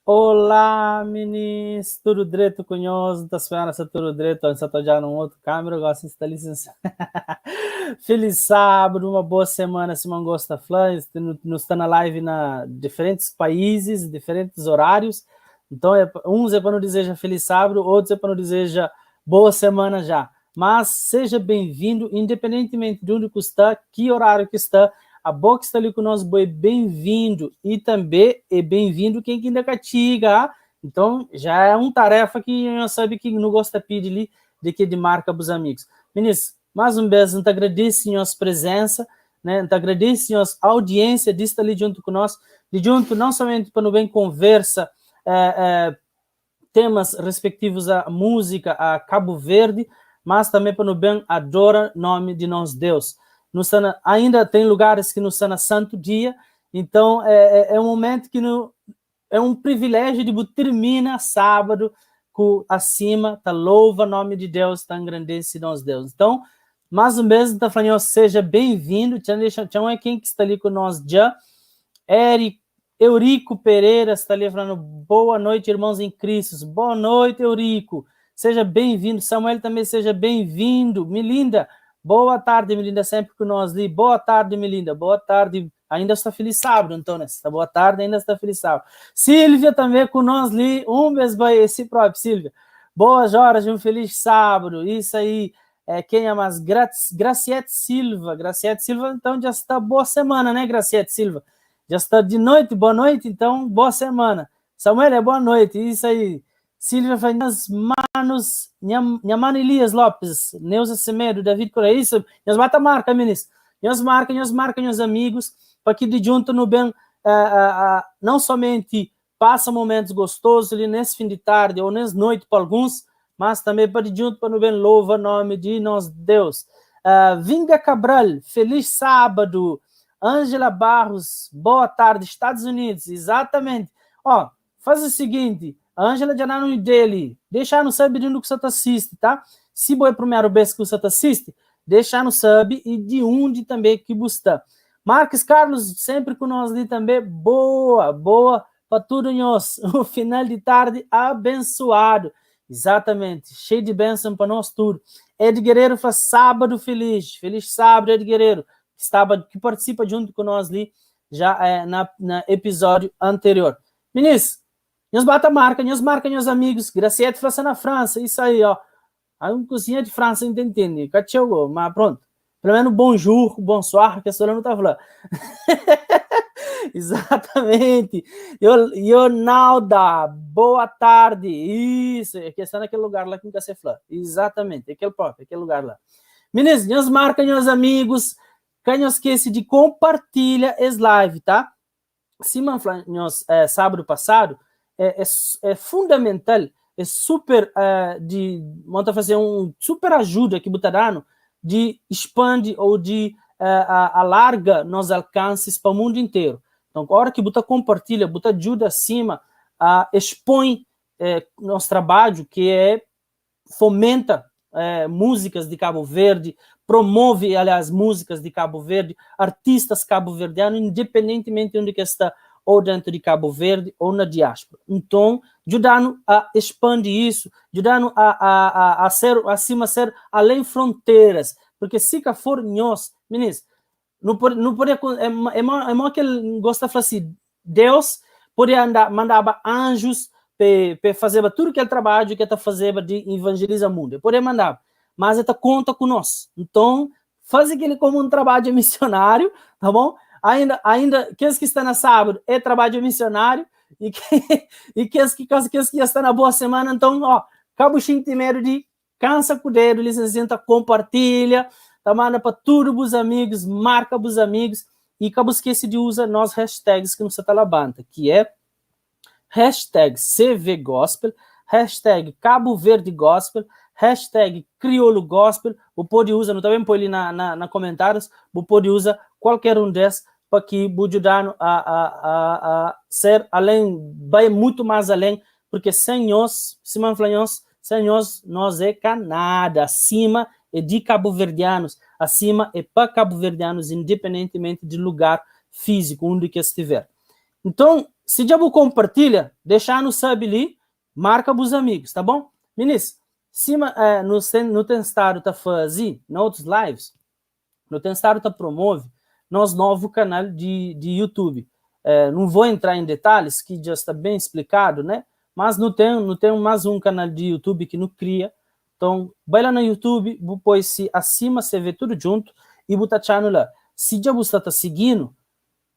Olá, minis! Tudu dretu ku nhos? N ta spera sta tudu dretu. N sa ta odja na un otu kamera gosi, N sta li sen Feliz sábadu, uma boa semana, sima N gosta fla. Nu sta na live na diferentes países, diferentes horários. Então, é, uns é pa nu dizeja feliz sábadu, otus é pa nu dizeja boa semana já. Mas seja bem-vindo, independentemente de onde que está, que horário que está, abo ki sta li ku nos, bo é bem-vindo. E també é bem-vindo quem que ainda ka txiga. Então, já é um tarefa que eu sabe que não gosta pidi li de que de marca pros amigos. Meninos, mais um vez, N ta agradece nhos presença, né? N ta agradece nhos audiência de estar ali junto com nós, de junto não somente para não bem conversa, eh, eh, temas respectivos à música, a Cabo Verde, mas também para no bem adora nome de nosso Deus. No sana, ainda tem lugares que no sana santo dia, então é, é, é um momento que no, é um privilégio de termina sábado com acima, tá louva nome de Deus, tá engrandece nosso Deus. Então, mais um vez, tá falando, seja bem-vindo, tchau é quem que está ali com nós já, Eric Eurico Pereira está ali falando boa noite, irmãos em Cristo. Boa noite, Eurico. Seja bem-vindo. Samuel também seja bem-vindo. Melinda, boa tarde, Melinda, sempre com nós ali. Boa tarde, Melinda. Boa tarde. Ainda está feliz sábado, então, né? Está boa tarde, ainda está feliz sábado. Silvia também com nós ali. Um mês vai esse próprio, Silvia. Boas horas, um feliz sábado. Isso aí. É, quem é mais? Graciete Silva. Graciete Silva, então já está boa semana, né, Graciete Silva? Já está de noite, boa noite, então boa semana. Samuel, é boa noite, isso aí. Silvia Fernandes, Manos, minha, minha mano Elias Lopes, Neuza Semedo, David Correia, isso, nós bata marca, ministro. Nós marca, nós marca meus amigos, para que de junto no bem, uh, uh, uh, não somente Pasa momentus gostozu li nes fin di tardi ou nes noiti pa alguns, mas tanbe pa di djuntu pa nu ben louva nomi di nos Deus. Vinga Cabral, feliz sábado. Angela Barros, boa tarde, Estados Unidos, exatamente. Ó, faze o seguinte, Angela dja danu ideia li, dexa-nu sabe di undi ku sa ta sisti, tá? Si bo é primeru bes ki bu sa ta sisti, dexa-nu sabe i di undi tanbe ki bu sta. Marques Carlos sempre ku nos li tambe boa boa pa tudo nhos um final de tarde abençoado exatamente cheio de bênção pa nós tudo Ed Guerreiro fla sábado feliz feliz sábado Ed Guerreiro que estava que participa junto com nós li já é, na, na episódio anterior Minis nhos bata marca nhos marca nhos amigos Graciete fla sa na França isso aí ó Aí um cozinha de França não entende, ka txeu go, mas pronto. Pelo menos bonjour, bonsoir, que a senhora não tá falando. Exatamente. Ionalda, boa tarde. Isso, é que está naquele lugar lá que nunca se fala. Exatamente, aquele próprio, aquele lugar lá. Meninos, nós marca meus amigos, que não esquece de compartilhar esse live, tá? Sima N fla nhos sábadu pasadu, é fundamental, é super di, mon ta fla un super ajuda ki bu ta da-nu di spandi ou di alarga nos alkansis pa mundu interu. Nton, ora ki bu ta konpartilha, bu ta djuda sima a expõe nos trabadju ki é fomenta músicas de Cabo Verde, promove, aliás, músicas de Cabo Verde, artistas cabo-verdianos, independentemente de onde que está, ou dentro de Cabo Verde ou na diáspora. Então, ajudando a expandir isso, ajudando a ser, acima ser além fronteiras, porque se que for nós, meninos, não pode, é, é, é que ele gosta de falar assim, Deus podia andar, mandava anjos para fazer tudo aquele trabalho que está fazendo de evangelizar o mundo. Podia mandar, mas ele conta com nós. Então, faz aquele como um trabalho missionário, tá bom? Ainda, aqueles que estão na sábado é trabalho missionário e aqueles que estão na boa semana, então, ó, cabo medo de cansa com o dedo, licença, compartilha, tá manda para todos os amigos, marca os amigos e acaba esquece de usar nós hashtags que não está labanta, que é #CVGospel, #CaboVerdeGospel, #CriouloGospel, o pode usar, não também põe ali na comentários, o pode usar qualquer um desses para que o ajudar a ser além, vai muito mais além, porque sem nós, se não nós, sem nós, nós é Canadá, acima é de cabo-verdianos, acima é para cabo-verdianos, independentemente de lugar físico, onde que estiver. Então, se já compartilha, deixa no sub ali, marca os amigos, tá bom? Meninos, cima, no tem estado tá fazer, em outros lives, no tem estado tá promove nosso novo canal de YouTube. Não vou entrar em detalhes, que já está bem explicado, né? Mas não tem mais um canal de YouTube que não cria. Então, vai lá no YouTube, depois se acima você vê tudo junto e botar channel lá. Se já você está seguindo,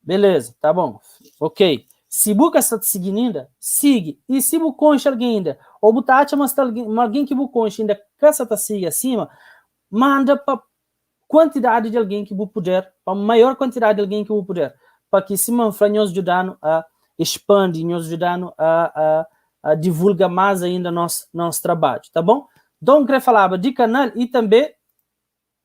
beleza, tá bom, ok. Se você está te seguindo ainda, siga. E se você conhece alguém ainda, ou botar mas alguém que você conhece ainda que está siga acima, manda para quantidade de alguém que você puder, para maior quantidade de alguém que você puder, para que se manfra nos ajudando a expandir, nos ajudando a divulgar mais ainda nosso trabalho, tá bom? Então, queria falar de canal e também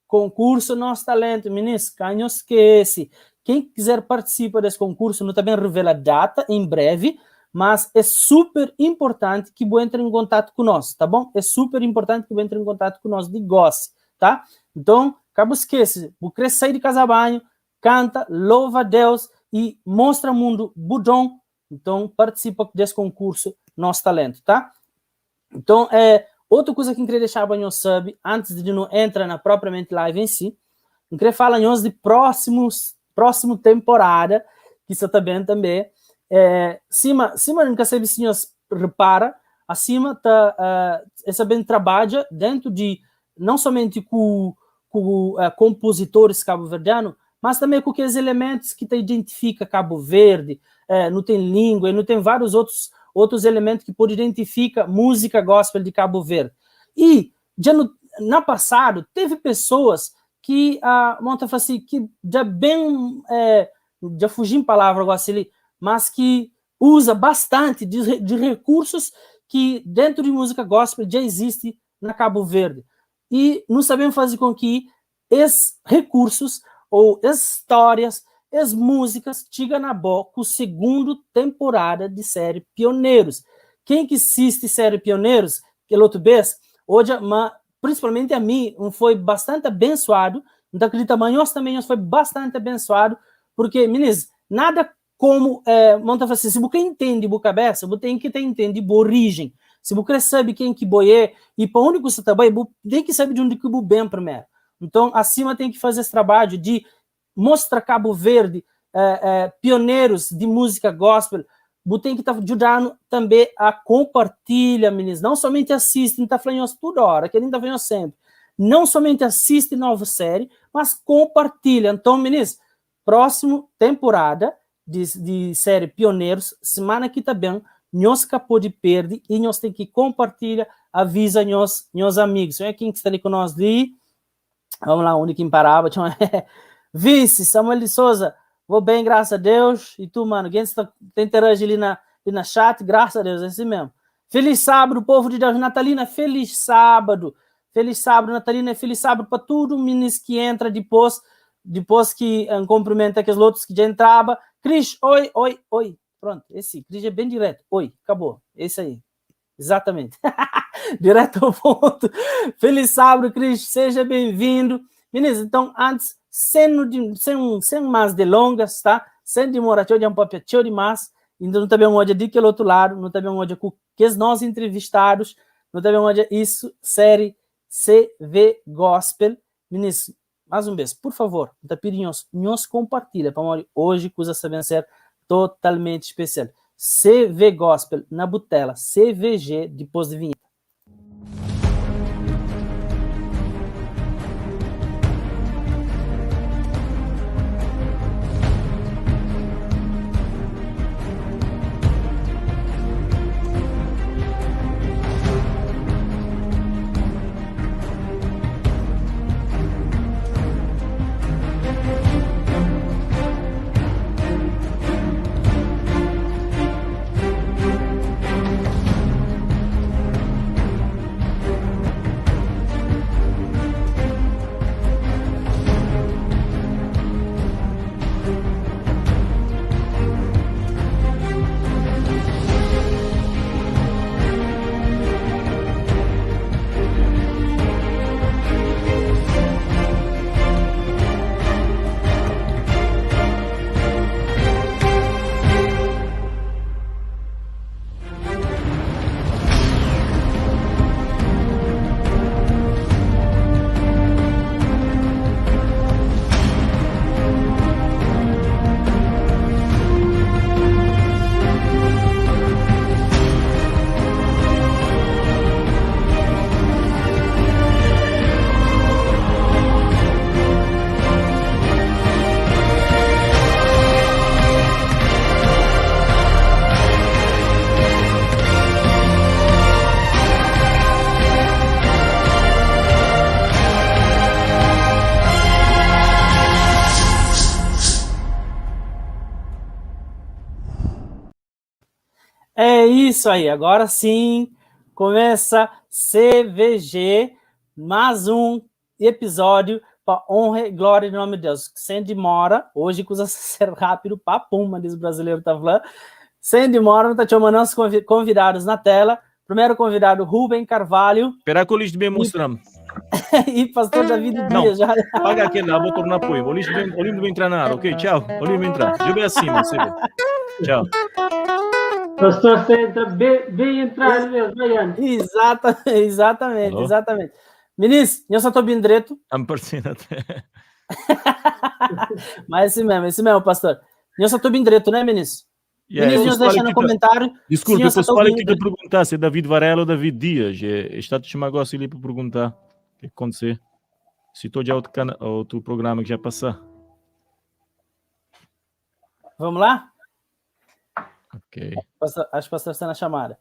concurso Nosso Talento, meninos, não esquece. Quem quiser participar desse concurso, não também revela data em breve, mas é super importante que você entre em contato conosco, tá bom? É super importante que você entre em contato conosco de gosto, tá? Então, acaba esquece, você sair de casa banho, canta, louva a Deus e mostra ao mundo budão. Então, participa desse concurso Nosso Talento, tá? Então, outra coisa que eu queria deixar para nós saber, antes de não entrar na propriamente live em si, eu queria falar nós de próximo temporada, que isso também também, cima, nunca sabe se nós repara, acima tá, essa bem trabalha dentro de, não somente com compositores cabo-verdianos, mas também com aqueles elementos que te identifica Cabo Verde, não tem língua, não tem vários outros elementos que pode identificar música gospel de Cabo Verde. E já no, na passado teve pessoas que a monta assim que já bem já fugi em palavra agora assim, mas que uza bastanti di rekursus ki dentu di múzika gospel dja izisti na Kabu Verdi i nu sta ben faze kon ki es rekursus ou es stórias, es múzikas txiga na bo ku segundu tenporada di séri Pioneiros. Ken ki sisti séri Pioneiros kel otu bes odja ma prinsipalmenti ami N foi bastanti abensuadu, N ta kridita ma nhos tanbe nhos foi bastanti abensuadu purke minis nada Komu mon ta fla si, si bu ka intendi bu kabesa, bu ten ki ta intendi bu orijen. Si bu kre sabi ken ki bo e i pa undi ku sta ta bai, bu ten ki sabi di undi ki bu ben primeru. Nton, asima ten ki faze es trabadju di mostra Kabu Verdi pionerus di muzika gospel. Bu ten ki ta djudanu tanbe a konpartilha, minis, nau somenti asisti, N ta fla nhos tudu ora, kel-li N ta fla nhos senpri, nau somenti asisti novu seri, mas konpartilha. Nton, minis, Prósimu tenporada di di série Pioneiros, simana ki ta ben, nhos ka pode perde i nhos ten ki konpartilha, aviza nhos nhos amigus. Senhor, ken ki sta li ku nos li? Vamos lá, onde ki N paraba? Txoma Vince, Samuel de Souza, vou bem, graças a Deus. E tu, mano? Quem está tem interage ali na, ali na chat, graças a Deus, é assim mesmo. Feliz sábado, povo de Deus. Natalina, feliz sábado. Feliz sábado, Natalina. Feliz sábado para tudo meninos que entra depois, depois que um, cumprimenta aqueles outros que já entrava. Cris, oi, oi, oi. Pronto, esse Cris é bem direto. Oi, acabou. Esse aí. Exatamente. direto ao ponto. Feliz sábado, Cris. Seja bem-vindo. Meninos, então, antes, sem, sem, sem mais delongas, tá? Sem demora, tchau de um papel, tchau demais. Inda nu ta ben odja di kel otu ladu, nu ta ben odja ku kes nos entrevistadus, nu ta ben odja isu série CV Gospel. Minis, más un bes, pur favor, N ta pidi nhos, nhos konpartilha, pamodi oji kuza sta ben ser totalmenti spesial. CV Gospel na bu tela, CVG dipôs di vinheta. É isso aí, agora sim começa CVG, mais um episódio para honra e glória do nome de Deus. Sem demora, hoje custa ser rápido, papum, diz o brasileiro tá falando. Sem demora, tá chamando nossos convidados na tela. Primeiro convidado, Rubem Carvalho. Espera que o lixo bem mostrar. E pastor David Dias. Não, paga aquele lá, vou tornar apoio. O lixo bem, o lixo bem entrar na área, ok? Tchau. O lixo bem entrar. Eu bem acima, você vê. Tchau. Pastor, você entra bem, bem entrar mesmo, Mariano. Exatamente, exatamente, exatamente. Ministro, eu só estou bem direito. Está me parecendo até. Mas esse mesmo, esse mesmo, pastor. Eu só estou bem direito, né, ministro? Yeah, Ministro, eu nos deixa no comentário. Desculpe, eu posso falar que te perguntar se é David Varela ou David Dias. É, está te chamar agora ali para perguntar o que aconteceu. Se estou já outro, cana, outro programa que já passou. Vamos lá? Ok. Pastor, acho que o pastor está na chamada.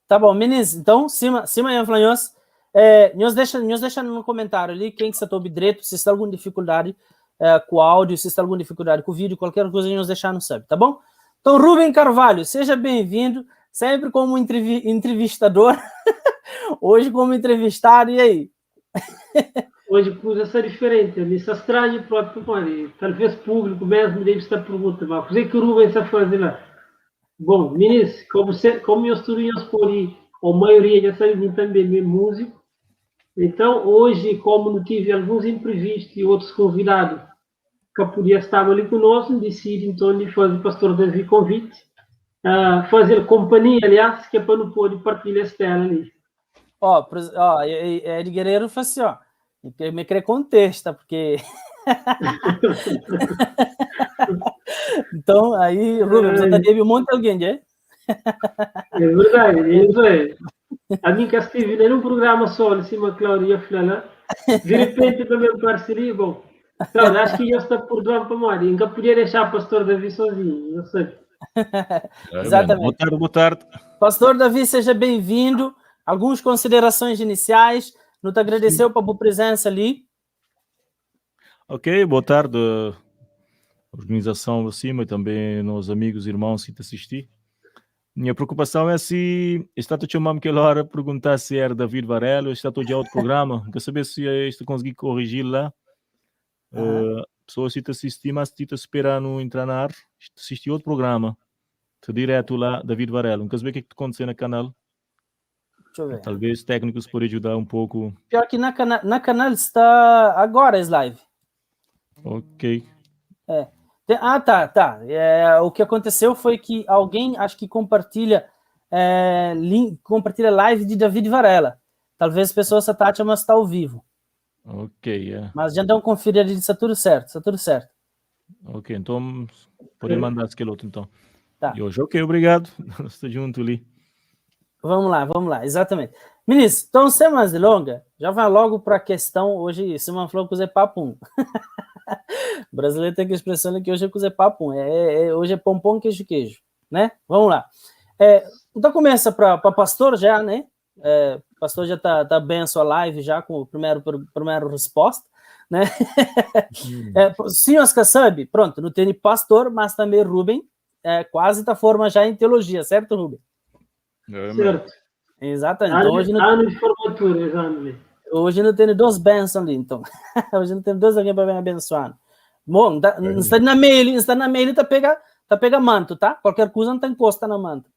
Tá bom, meninos, então, cima, cima aí, nós, é, nós deixa, nós deixa no comentário ali quem que está ouvindo direito, se está alguma dificuldade é, com o áudio, se está alguma dificuldade com o vídeo, qualquer coisa, nós deixar no sabe, tá bom? Então, Rubem Carvalho, seja bem-vindo, sempre como entrevistador, hoje como entrevistado, e aí? Hoje coisa está diferente, me está estranho próprio, mano, talvez público mesmo deve estar perguntando, mas o que o Rubem está fazendo lá? Bom, meninos, como, se, como eu estou em a maioria já sabe também é músico, então hoje, como não tive alguns imprevistos e outros convidados que podia estar ali conosco, decidi então de fazer o pastor Davi convite, fazer companhia, aliás, que é para não poder partilhar esta tela ali. Ó, ó, Ed Guerreiro falou assim, ó, me querer contexta, porque... Então, aí, Rubens, você tá um monte de alguém, né? É verdade, é isso aí. A mim que estive num programa só, em cima, Cláudia Flana, de repente também parceria, bom, Cláudia, acho que já está por doar para morrer, nunca podia deixar o pastor Davi sozinho, não sei. Exatamente. Boa tarde, boa tarde. Pastor Davi, seja bem-vindo. Algumas considerações iniciais, não te agradeceu pela presença ali. Ok, boa tarde, organização acima e também nos amigos e irmãos que te assisti. Minha preocupação é se está a chamar-me aquela hora perguntar se era David Varela, está todo outro programa, quer saber se este consegui corrigir lá. Pessoa se te assistir, mas se te esperar no entrar na ar, assistir outro programa. Te direto lá, David Varela. Não quer saber o que é que te aconteceu no canal. Deixa eu ver. Talvez técnicos podem ajudar um pouco. Pior que na canal está agora as live. Ok. É. Ah, tá, tá. É, o que aconteceu foi que alguém, acho que compartilha, é, link, compartilha live de David Varela. Talvez as pessoas essa Tati, mas está ao vivo. Ok, é. Mas já dá um conferir ali, está tudo certo, está tudo certo. Ok, então pode mandar aquele outro, então. Tá. E hoje, ok, obrigado. Estou junto ali. Vamos lá, exatamente. Ministro, então, sem mais delongas, já vai logo para a questão. Hoje, Simão falou que é papum. O brasileiro tem aquela expressão que hoje é cozer papum. Hoje é pão, pão, queijo, queijo, né? Vamos lá. Então começa pra pastor já, né? É, pastor já tá bem a sua live já com o primeiro resposta, né? É, senhor sabe, pronto, não tem pastor, mas também Rubem, quase tá forma já em teologia, certo, Rubem? É, certo. Exatamente. Então, hoje não... Ano de formatura, exatamente. Hoje não tem duas bênçãos ali, então. Hoje não tem dois alguém para me abençoar. Bom, tá, está na mail, está na mail, tá pega manto, tá? Qualquer coisa não tem encosta na manto.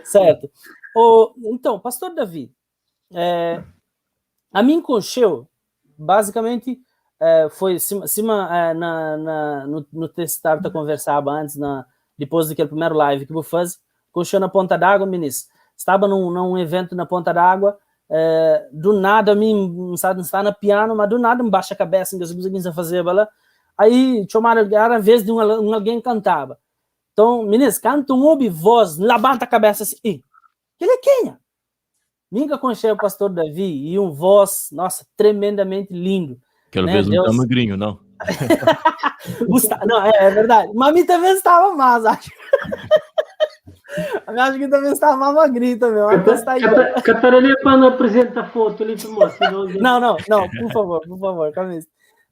Certo. O, então, pastor Davi, a mim concheu, basicamente, foi cima, é, na, na, no, no testar, tá conversava antes, depois daquele primeiro live que vou fazer, concheu na Ponta d'Água, ministro. Estava num evento na Ponta d'Água, do nada, a mim, não sabe, está na piano, mas do nada me baixa a cabeça, não sei o que fazer, bala. Aí, chamaram, era a vez de um alguém cantava. Então, ministro, canta um ouve voz, levanta a cabeça assim, que ele é quem? Nunca conheci o pastor Davi e um voz, nossa, tremendamente lindo. Aquela né? vez não Deus... tá magrinho, não? Não, é verdade. Mas a mim também estava mais, acho. Eu acho que também estava mais magrinho também. Catarina, quando apresenta a foto ali para mostrar. Não, não, não, por favor, por favor, calma.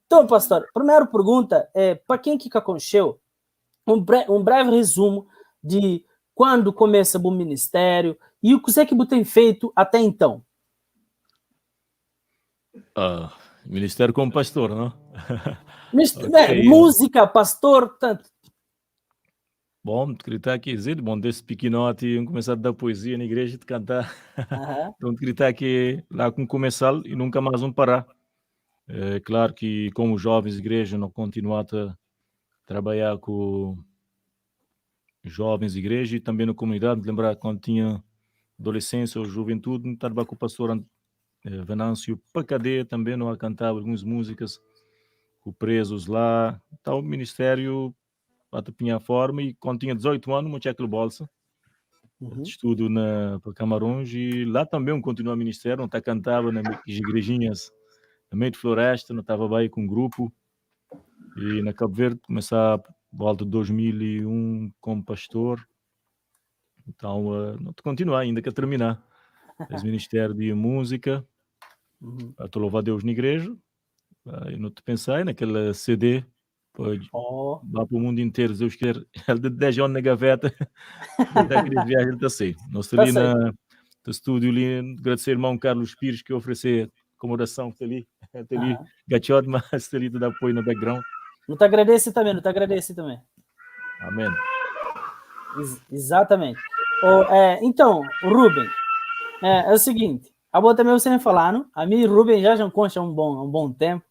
Então, pastor, primeira pergunta é, para quem que conheceu, um breve resumo de quando começa o ministério e o que é que você tem feito até então. Ministério como pastor, não? Okay. Música, pastor, tanto. Bom, gritar aqui, dizer, bom, desse pequenote, eu começar a dar poesia na igreja, de cantar. Então, gritar que lá com começar e nunca mais vão parar. É claro que, como jovens de igreja, não continuar a trabalhar com jovens de igreja e também na comunidade. Lembrar quando tinha adolescência ou juventude, estava com o pastor Venâncio para cadeia também, não a cantar algumas músicas com presos lá. Então, o ministério a forma e quando tinha 18 anos, montei aquele bolsa. Estudo na para Camarões e lá também um continua ministério, não tá cantava nas igrejinhas no meio de floresta, não estava bem com um grupo. E na Cabo Verde começar volta de 2001 como pastor. Então, não te continuar ainda que a terminar. Esse ministério de música. Estou a louvar Deus na igreja. E não te pensei naquele CD. Pa oh. Ba para o mundo inteiro, se Deus quer. Ele de 10 anos na gaveta, até que viagem ele está sair. Nós tá ali na, no estúdio ali, agradecer ao irmão Carlos Pires que ofereceu acomodação que está ali, está ali, ah. gachote, mas está ali te dá apoio no background. Não te agradece também, não te agradece também. Amém. Ex exatamente. Oh, é, então, Ruben, é, é o seguinte, a boa também você me falando, a mim e Ruben já já concha um bom tempo,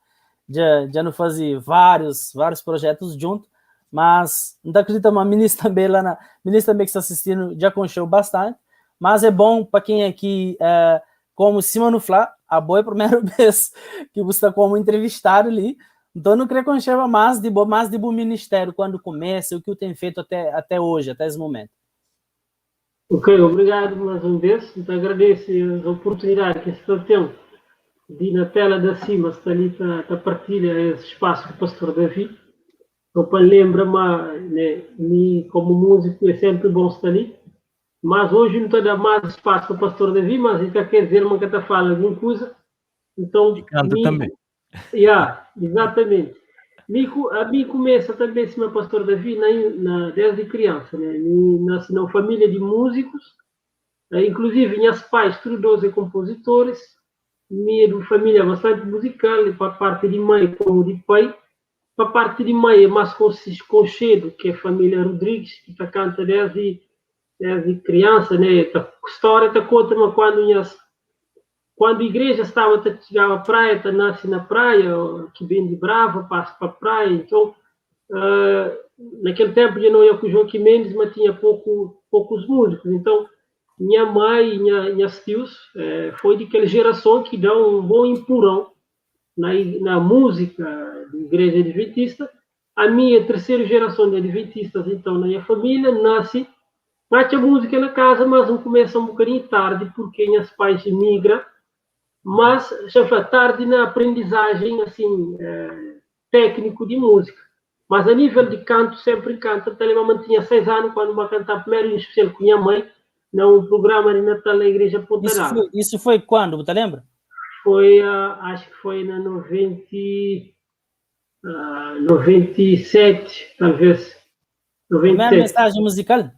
já, já não fazia vários, vários projetos junto, mas não acredito, mas a ministra também lá na, ministra também que está assistindo já conchou bastante, mas é bom para quem aqui, é, como cima no Fla, a boa é a primeira vez que você está como entrevistado ali, então não creio que mais de bom ministério quando começa, o que eu tenho feito até, até hoje, até esse momento. Ok, obrigado mais uma vez. Então agradeço a oportunidade que está tendo de na tela de cima está ali tá, partilha esse espaço com o pastor Davi. Então, para lembrar, né, como músico é sempre bom estar ali. Mas hoje não está dando mais espaço para o pastor Davi, mas ele quer dizer uma que está falando alguma coisa. Então, e canta me, também. Yeah, exatamente. A mim começa também, esse meu pastor Davi, na, desde criança, né? Nasci numa família de músicos, eh, inclusive meus pais, todos 12 compositores, minha de família bastante musical, para parte de mãe como de pai. Para parte de mãe é mais conchedo, que é a família Rodrigues, que tá canta desde, desde criança, né? A história tá conta-me quando minhas quando a igreja estava a chegar à praia, tá nasce na praia, que vem de Brava, passa para a praia, então uh, naquele tempo eu não ia com o Joaquim Mendes, mas tinha pouco, poucos músicos, então minha mãe e minha, minhas tios eh, foi daquela geração que dá um bom empurrão na, na música da igreja adventista. A minha terceira geração de adventistas, então, na minha família, nasce Bate a música na casa, mas não começa um bocadinho tarde, porque minhas pais migram mas já foi tarde na aprendizagem assim é, técnico de música. Mas a nível de canto, sempre canta. Também mantinha 6 anos quando uma cantar primeiro, em especial com minha mãe, num programa de Natal na Igreja Ponta Isso foi quando, você lembra? Foi, uh, acho que foi na 90, uh, 97, talvez. 97. Primeira mensagem musical?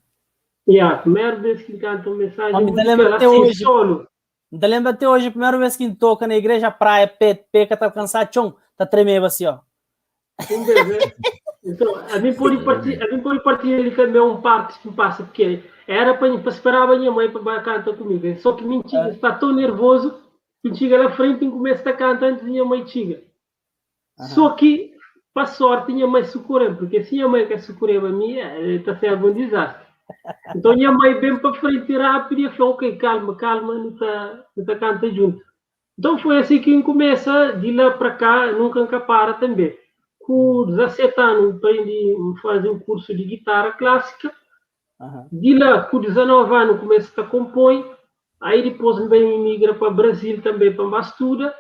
Yeah, primeira vez que canta uma mensagem musical, lembra até assim, hoje. Solo. Não te lembra até hoje, a primeira vez que toca na igreja praia, peca, tá cansado, tchum, tá tremendo assim, ó. Um bebê. Então, a mim pode partir, a mim pode partir ali também um parte que passa, porque era para esperar a minha mãe para cantar comigo. Só que mentira, é. está tão nervoso que chega na frente e começa a cantar antes de minha mãe chega. Uhum. Só que, para sorte, minha mãe socorreu, porque se minha mãe quer socorrer a mim, está sendo um desastre. Então, minha mãe bem para frente rápido e falou, ok, calma, calma, não está não tá canta junto. Então, foi assim que começa, de lá para cá, nunca para também. Com 17 anos, aprendi a fazer um curso de guitarra clássica. Uhum. De lá, com 19 anos, começo a compor. Aí depois vem migra para o Brasil também para estudar.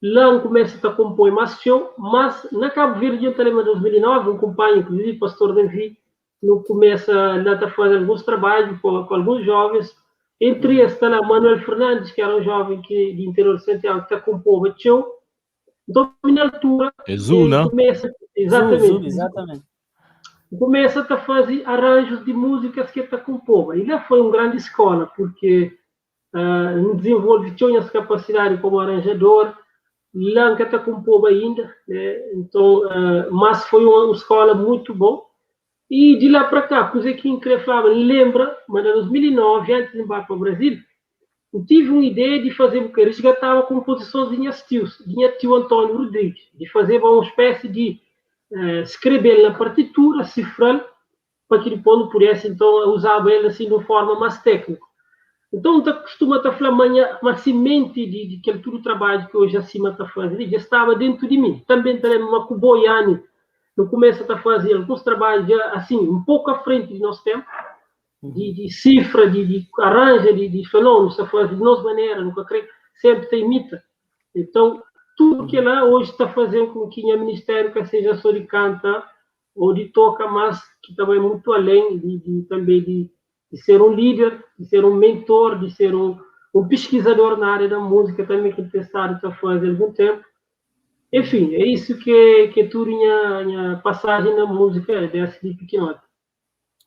Lá começa a compor mais show, mas na Cabo Verde, eu também em 2009, um companheiro, inclusive, pastor Davi, no começa lá a fazer alguns trabalhos com, com alguns jovens. Entre esses está lá Manuel Fernandes, que era um jovem que, de interior de Santiago, que está compondo show. Então, na altura, é Zu, não? Começa, exatamente. Zu, exatamente. Começa a fazer arranjos de músicas que está compondo. E lá foi uma grande escola, porque uh, desenvolve tinha essa capacidade como arranjador, lá que está compondo ainda, né? Então, uh, mas foi uma, uma escola muito boa. E de lá para cá, coisa que incrível, lembra, mas em 2009, antes de ir para o Brasil, eu tive uma ideia de fazer, porque resgatava composições de minhas tios, de minha tio Antônio Rodrigues, de fazer uma espécie de escrever na partitura, cifrar, para que depois pudesse, então, usar ele assim de uma forma mais técnica. Então, tá costuma estar falando, uma semente de, de aquele todo o trabalho que hoje acima está fazendo, já estava dentro de mim. Também também uma cuboiane, no começo a fazer alguns trabalhos já, assim, um pouco à frente do nosso tempo, de, de cifra, de, de arranja, de, de fenômenos, a fazer de nossa maneira, nunca creio, sempre tem imita. Então, tudo que lá hoje está fazendo com que o ministério, que seja só de canta ou de toca, mas que também é muito além de, de também de, de, ser um líder, de ser um mentor, de ser um, um pesquisador na área da música também que tem estado a fazer algum tempo. Enfim, é isso que, que é tudo minha, minha passagem na música dessa de piquenote.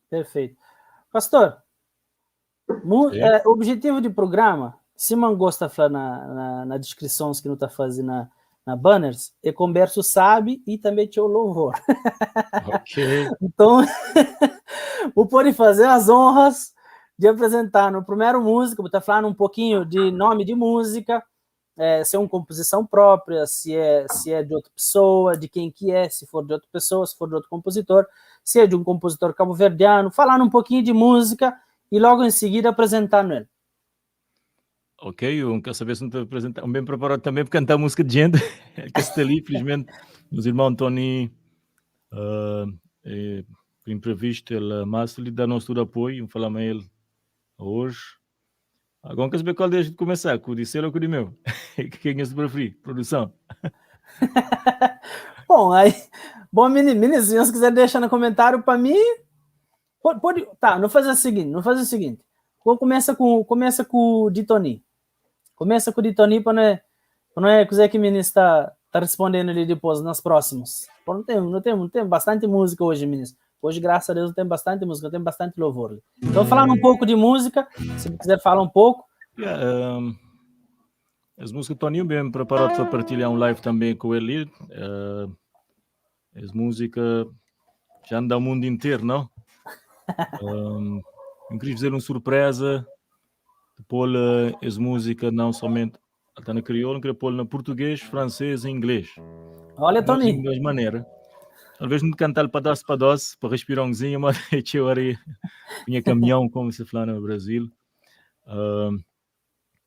Perfeito. Pastor, é, objetivo de programa, se não gosta de na, na, na descrição que não está fazendo na, na banners, é converso sabe e também tinha o louvor. Ok. Então, vou poder fazer as honras de apresentar no primeiro música, vou estar falando um pouquinho de nome de música, é, se é uma composição própria, se é de outra pessoa, de quem que é, se for de outra pessoa, se for de outro compositor, se é de um compositor cabo-verdiano, falando um pouquinho de música e logo em seguida apresentando ele. Ok, eu não quero saber se não te apresentar. Um bem preparado também para cantar música de gente, que está ali, felizmente, meus irmãos Tony, é, por imprevisto, ele, mas ele dá nosso todo apoio, falar com ele hoje. Agora quer saber qual deixa de começar, com o de seu ou com o de meu? Quem é o preferir? Produção. Bom, aí, bom, menino, se você quiser deixar no comentário para mim, pode, pode, tá, não fazer o seguinte, não fazer o seguinte. Começa com o de Tony. Começa com o de Tony para não é, para não é coisa que o menino está tá respondendo ali depois nas próximas. Pô, não tem bastante música hoje, menino. Hoje, graças a Deus, tem bastante música, tem bastante louvor. Então, falando um pouco de música, se quiser falar um pouco. Yeah, as músicas Toninho bem preparado para partilhar um live também com ele. As músicas já anda o mundo inteiro, não? Eu queria fazer uma surpresa, pôr as músicas não somente está na crioulo, queria pôr na português, francês e inglês. Olha, Tony. De duas maneiras. Talvez não cantar para doce para doce, para respirar umzinho, mas eu ali minha caminhão, como se fala no Brasil.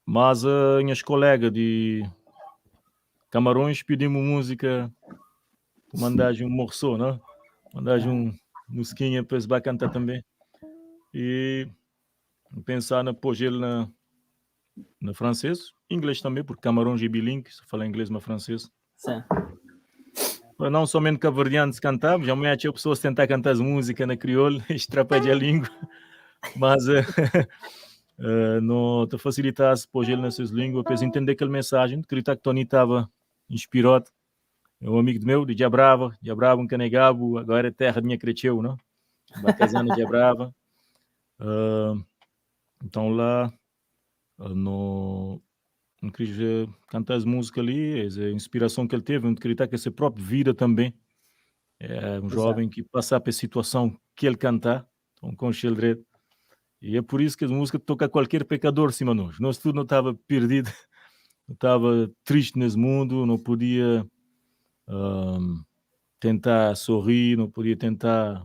Mas minhas colegas de Camarões pedimos música, mandar um morceau, não? Mandar um musiquinha para eles cantar também. E pensar na pôr ele na francês, inglês também, porque Camarões é bilíngue, se fala inglês, mas francês. Sim. Para não somente cabo-verdianos cantar, já me tinha pessoas tentar cantar as músicas na crioulo, estrapajar a língua, mas não te facilitasse pôr ele nessas línguas, para entender aquela mensagem, acreditar que Tony estava inspirado, é um amigo meu, de Djabrava, Djabrava, um canegabo, agora é terra de minha cresceu, não? Bacazana de Djabrava. Então lá, no, não queria cantar as músicas ali, a inspiração que ele teve, não acreditar que essa própria vida também é um jovem que passa pela situação que ele canta, então com o direito. E é por isso que a música toca qualquer pecador cima de nós. Nós tudo não estava perdido, não estava triste nesse mundo, não podia tentar sorrir, não podia tentar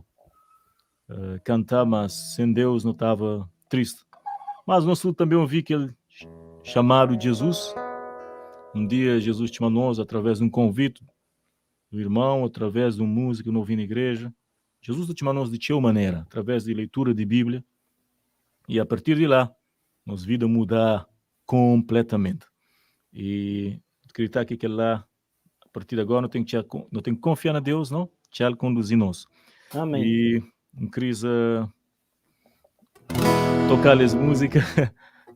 cantar, mas sem Deus não estava triste. Mas nós tudo também ouvi que ele chamado Jesus. Um dia Jesus te mandou nós através de um convite do irmão, através de um músico novo na igreja. Jesus te mandou de tinha maneira, através de leitura de Bíblia. E a partir de lá, nossa vida mudar completamente. E acreditar que aquele lá, a partir de agora, não tem que, não tem que confiar na Deus, não? Que Ele conduzir nós. Amém. E um crise tocar as músicas.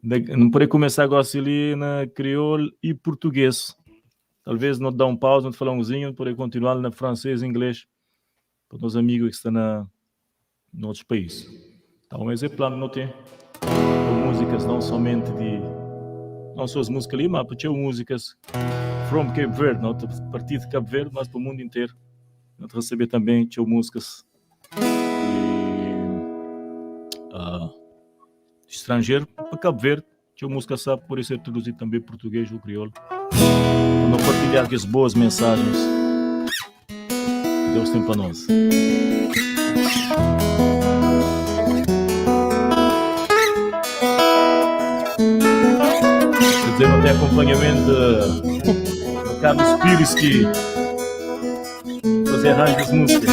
Não poder começar agora ali na crioulo e português. Talvez não dar um pausa, não te falar umzinho, poder continuar na francês e inglês para os amigos que estão na, em outros países. Então, esse é plano não tem músicas não somente de não só as músicas ali, mas tinha músicas from Cape Verde, não a partir de Cabo Verde, mas para o mundo inteiro. Nós receber também tinha músicas de, estrangeiro para Cabo Verde, tinha música sabe por ser traduzido também português ou crioulo. Para não partilhar aqui as boas mensagens que Deus tem para nós. Quer dizer, não tem acompanhamento de Carlos Pires que fazer arranjos de música.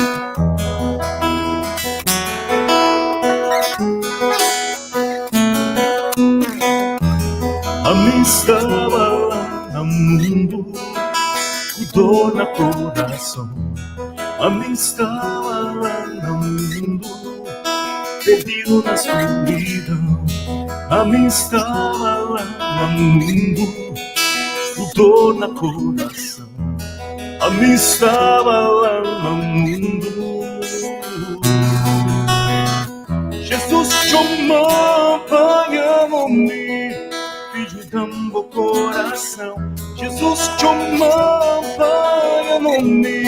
A mim estava lá no mundo, com dor na coração. A mim estava lá no mundo, perdido na escuridão. A mim estava lá no mundo, com dor na coração. Ami staba la na mundu. Jesus txoma pa nha nomi, Fidju da-m bo korason. Jesus txoma pa nha nomi,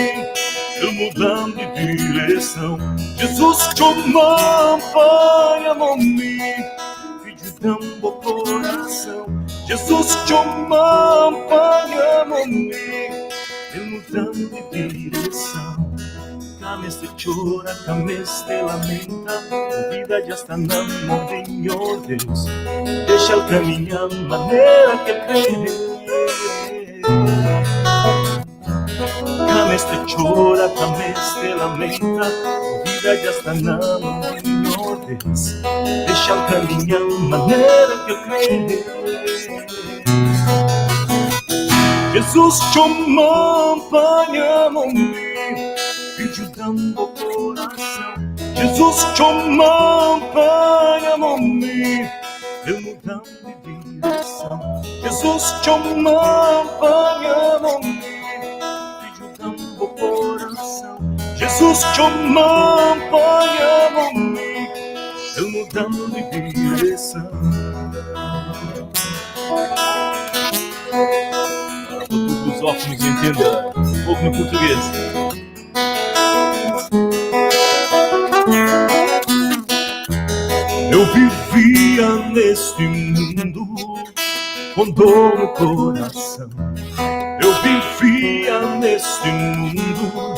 El muda-m di direson. Jesus txoma pa nha nomi, Fidju da-m bo korason. Jesus txoma-m pa nha nomi, El muda-m di direson. Ka meste txora, ka meste lamenta, Bu vida dja sta na mon di Nhor Deus. Dexa-l kaminha manera ki el krê. Ka meste txora, ka meste lamenta, Bu vida dja sta na mon di Nhor Deus. Dexa-l kaminha manera ki el krê. Jezus txoma-m pa nha nomi, Fidju da-m bo korason. Jezus txoma-m pa nha nomi, El muda-m di direson. Jezus txoma-m pa nha nomi, Fidju da-m bo korason. Jezus txoma-m pa nha nomi, El muda-m di direson. Para todos os lusófonos entendam um pouco no português. Eu vivia neste mundo com dor no coração. Eu vivia neste mundo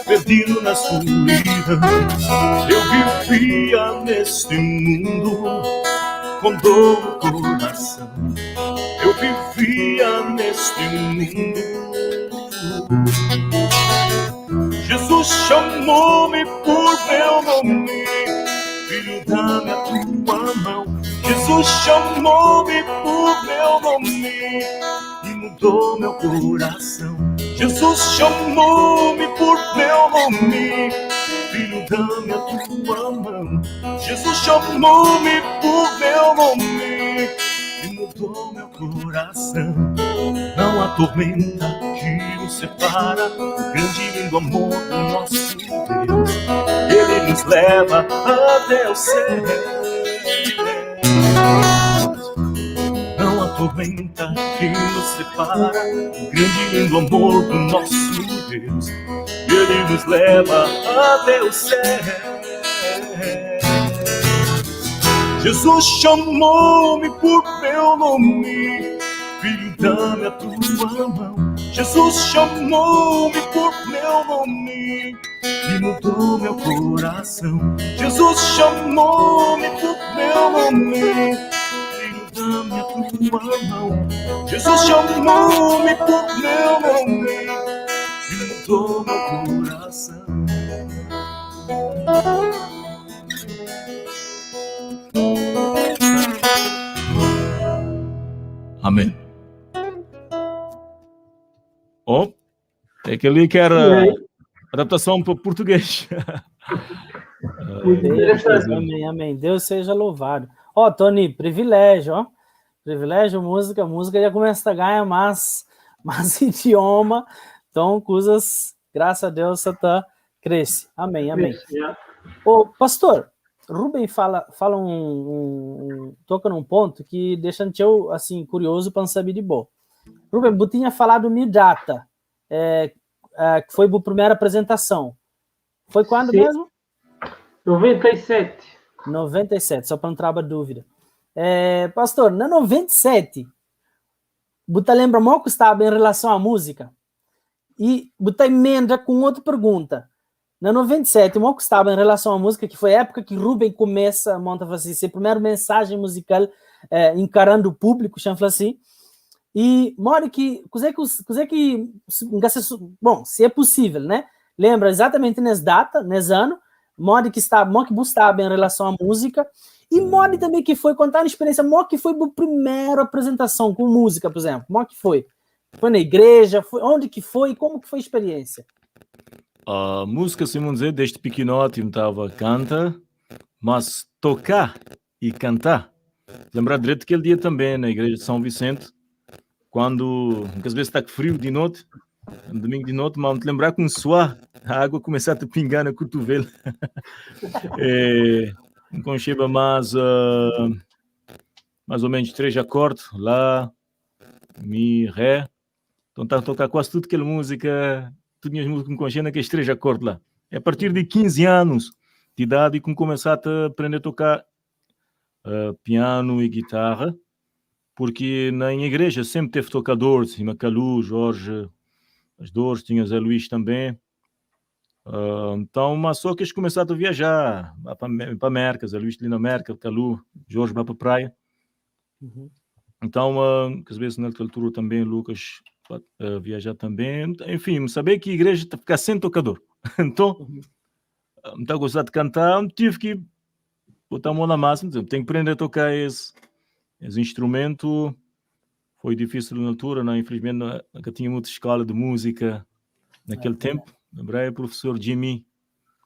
perdido na solidão. Eu vivia neste mundo com dor no coração. Eu vivia neste mundo. Jesus chamou-me por meu nome, filho, dá-me a tua mão. Jesus chamou-me por meu nome e mudou meu coração. Jesus chamou-me por meu nome, filho, dá-me a tua mão. Jesus chamou-me por meu nome e mudou meu coração. Não há tormenta que nos separa do grande e lindo amor do nosso Deus. Ele nos leva até o céu. Não há tormenta que nos separa do grande e lindo amor do nosso Deus. Ele nos leva até o céu. Jesus chamou-me por meu nome, filho, dá-me a tua mão. Jesus chamou-me por meu nome e mudou meu coração. Jesus chamou-me por meu nome, filho, dá-me a tua mão. Jesus chamou-me por meu nome e mudou meu coração. Amém. Oh, é aquele que era adaptação para português. Muito interessante. Amém, amém. Deus seja louvado. Ó, oh, Tony, privilégio, ó. Privilégio, música, música já começa a ganhar mais, mais idioma. Então, coisas, graças a Deus, você tá cresce. Amém, amém. Ô, pastor, Rubem fala, fala um, um, um, toca num ponto que deixa eu assim curioso para saber de boa. Rubem, você tinha falado mi data, é, é, que foi a primeira apresentação. Foi quando Sim. mesmo? 97. 97, só para não travar dúvida. É, pastor, na 97, você lembra como estava em relação à música? E botar emenda com outra pergunta. Na 97, o que estava em relação à música, que foi a época que Rubem começa a montar assim, sua primeira mensagem musical eh, encarando o público, chama assim. E mora que, coisa que, coisa que, bom, se é possível, né? Lembra exatamente nessa data, nesse ano, modo que está, modo que estava em relação à música e modo também que foi contar a experiência, modo que foi a primeira apresentação com música, por exemplo, modo que foi. Foi na igreja? Foi, onde que foi? Como que foi a experiência? A música, assim vamos dizer, desde pequenote eu estava a canta, mas tocar e cantar. Lembrar direito aquele dia também na igreja de São Vicente, quando muitas vezes está frio de noite, Um domingo de noite, mas te lembrar que um suar, a água começar a te pingar no cotovelo. é, um concheba mais, mais ou menos três acordes, lá, mi, ré. Então está a tocar quase tudo aquela música, tudo as músicas com concheba naqueles três acordes lá. É a partir de 15 anos de idade que começar a aprender a tocar piano e guitarra, porque na minha igreja sempre teve tocadores, tinha Calu, Jorge, as Dores, tinha Zé Luís também. Então, mas só que eles começaram a viajar para América, Zé Luís ali na América, Calu, Jorge vai para a praia. Então, às vezes naquela altura também Lucas viajar também. Enfim, saber que a igreja está ficar sem tocador. Então, me está a gostar de cantar, tive que botar a mão na massa, tenho que aprender a tocar esse instrumento. Foi difícil na altura, não? Infelizmente nunca tinha muita escola de música naquele tempo. Lembrei o professor Jimmy,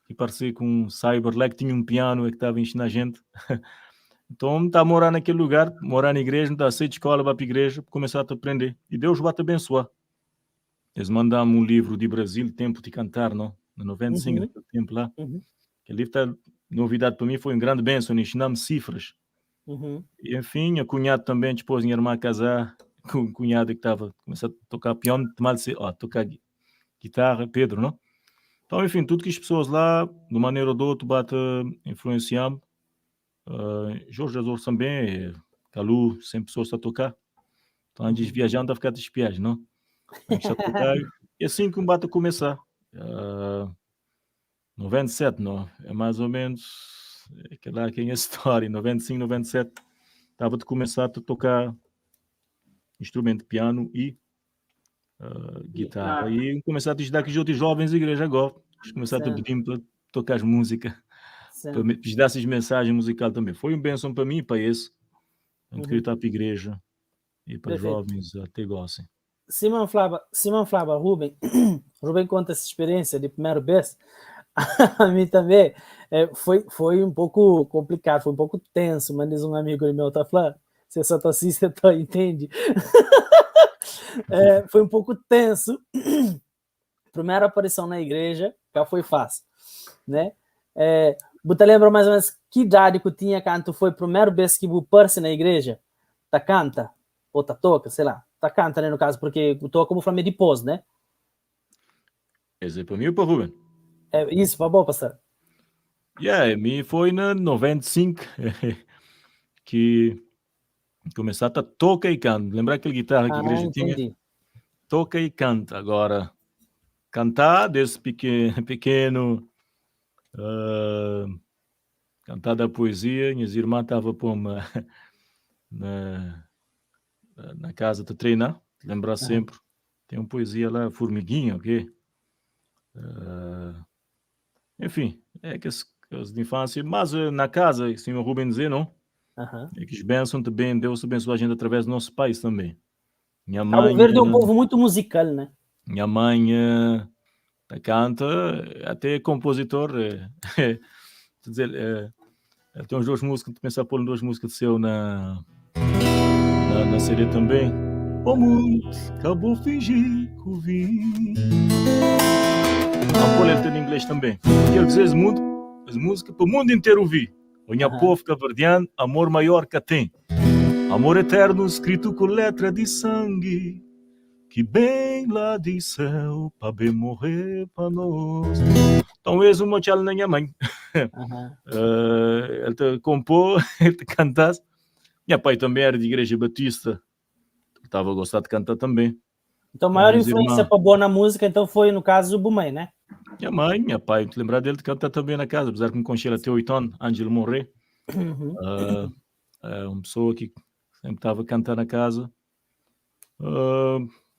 que parecia com um cyber lá, que tinha um piano e que estava a ensinar a gente. Então, está a morar naquele lugar, morar na igreja, não está a sair de escola, vai para a igreja, começar a aprender. E Deus vai te abençoar. Eles mandaram um livro de Brasil, Tempo de Cantar, não? No 95, naquele tempo lá. Aquele livro está novidade para mim, foi um grande bênção, ensinar-me cifras. E, enfim, a cunhado também, depois minha irmã casar com o cunhado que estava começando a tocar piano, mal se, ó, tocar guitarra, Pedro, não? Então, enfim, tudo que as pessoas lá, de uma maneira ou de outra, bate influenciando. Jorge Azor também, Calu, sempre pessoas a tocar. Então, antes de viajar, não está a ficar de espiagem, não? Antes de tocar, e assim que o bate a começar. 97, não? É mais ou menos aquela que é a história. 95, 97, estava de começar a tocar instrumento, piano e guitarra. E começar a estudar com os outros jovens da igreja agora. Começar a pedir para tocar as músicas, para me dar essas mensagens musical também. Foi um bênção para mim e para esse. Eu queria estar para a igreja e para jovens até gostem. Simão Flava, Rubem, Rubem conta essa experiência de primeira vez. A mim também foi um pouco complicado, foi um pouco tenso, mas diz um amigo meu, tá falando, você só tá assiste, tá, entende? Foi um pouco tenso. Primeira aparição na igreja, já foi fácil, né? Você lembra mais ou menos que idade que tinha quando foi a primeira vez que você apareceu na igreja? Tá canta? Ou tá toca, sei lá. Tá canta, né, no caso, porque toca como falei depois, né? Esse é para mim ou para Ruben? É isso, para bom, pastor. Yeah, mim foi na 95 que começar a toca e canta. Lembrar aquela guitarra que a igreja tinha? Toca e canta. Agora, cantar desde pequeno, cantar da poesia, minhas irmãs estavam por uma na casa de treinar, lembrar sempre. Tem uma poesia lá, Formiguinha, ok? Enfim, é que as de infância, mas na casa, assim o Rubem dizer, não? É que as bênçãos também, Deus abençoa a gente através do nosso país também. Minha Cabo mãe, Verde é um povo muito musical, né? Minha mãe canta, até compositor, quer dizer, ele tem umas duas músicas, pensar pôr duas músicas de seu na série também. O mundo acabou fingir que ouvi. Não, pôr ele tem em inglês também. Porque ele diz mundo, as músicas para o mundo inteiro ouvir. O minha povo cabo-verdiano, amor maior que tem. Amor eterno escrito com letra de sangue, que bem lá de céu, para bem morrer para nós. Então, eis uma tchau na minha mãe. Ele te compôs, ele te cantasse. Minha pai também era de igreja batista, estava a gostar de cantar também. Então, a maior Minhas influência para boa na música, então, foi, no caso, o Bumei, né? Minha mãe, minha pai, te lembrar dele de cantar também na casa, apesar que me conheci até 8 anos, antes de ele morrer. Uma pessoa que sempre estava a cantar na casa.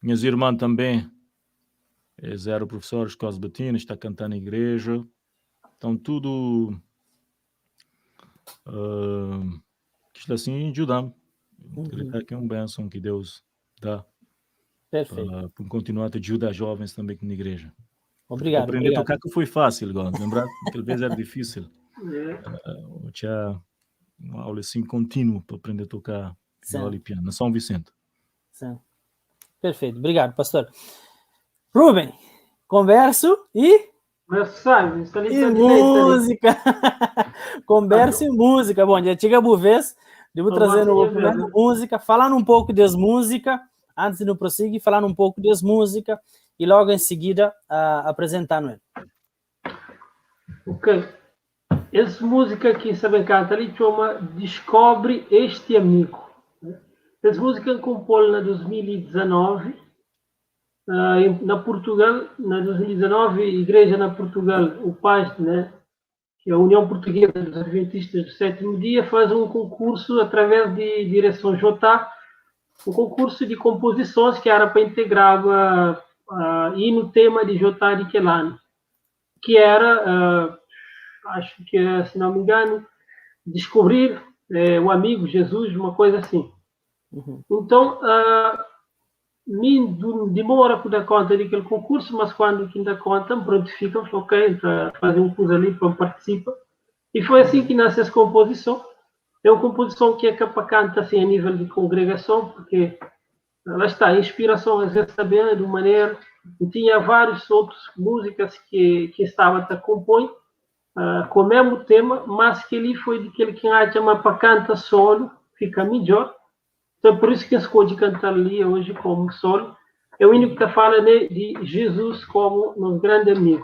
Minhas irmãs também, eles eram professores de escola batina, está a cantar na igreja. Então, tudo que assim ajuda-me. Acreditar que é um bênção que Deus dá. Para continuar a ajudar jovens também aqui na igreja. Obrigado, Aprender a obrigado. tocar que foi fácil, agora. Lembrar que aquela vez era difícil. Eu tinha uma aula assim contínua para aprender a tocar viola e piano, na São Vicente. Sim. Perfeito, obrigado, pastor. Ruben, converso e Mas sabe, está ali e para direita ali. música. Conversa e música. Bom, já chega a vez de vou trazer no primeiro música, falando um pouco das música, antes de não prosseguir, falando um pouco das música e logo em seguida apresentando ele. Ok. Essa música aqui, sabe, canta ali, chama Descobre Este Amigo. Essa música compôs na 2019, na Portugal, na 2019, Igreja na Portugal, o PAS, né, que é a União Portuguesa dos Adventistas do Sétimo Dia, faz um concurso através de direção J, um concurso de composições que era para integrar e no tema de J de Quelano, que era, acho que, se não me engano, descobrir o amigo Jesus, uma coisa assim. Então, me demora para dar conta daquele concurso, mas quando que dá conta, pronto, fica, ok, para fazer um curso ali, para participa. E foi assim que nasce essa composição. É uma composição que é capa canta assim, a nível de congregação, porque lá está, a inspiração às vezes também de uma maneira. E tinha várias outras músicas que estava a compor com o mesmo tema, mas que ele foi daquele que a chama para canta solo, fica melhor. Então, por isso que escolhi cantar ali hoje como solo. É o único que fala, né, de Jesus como nosso grande amigo.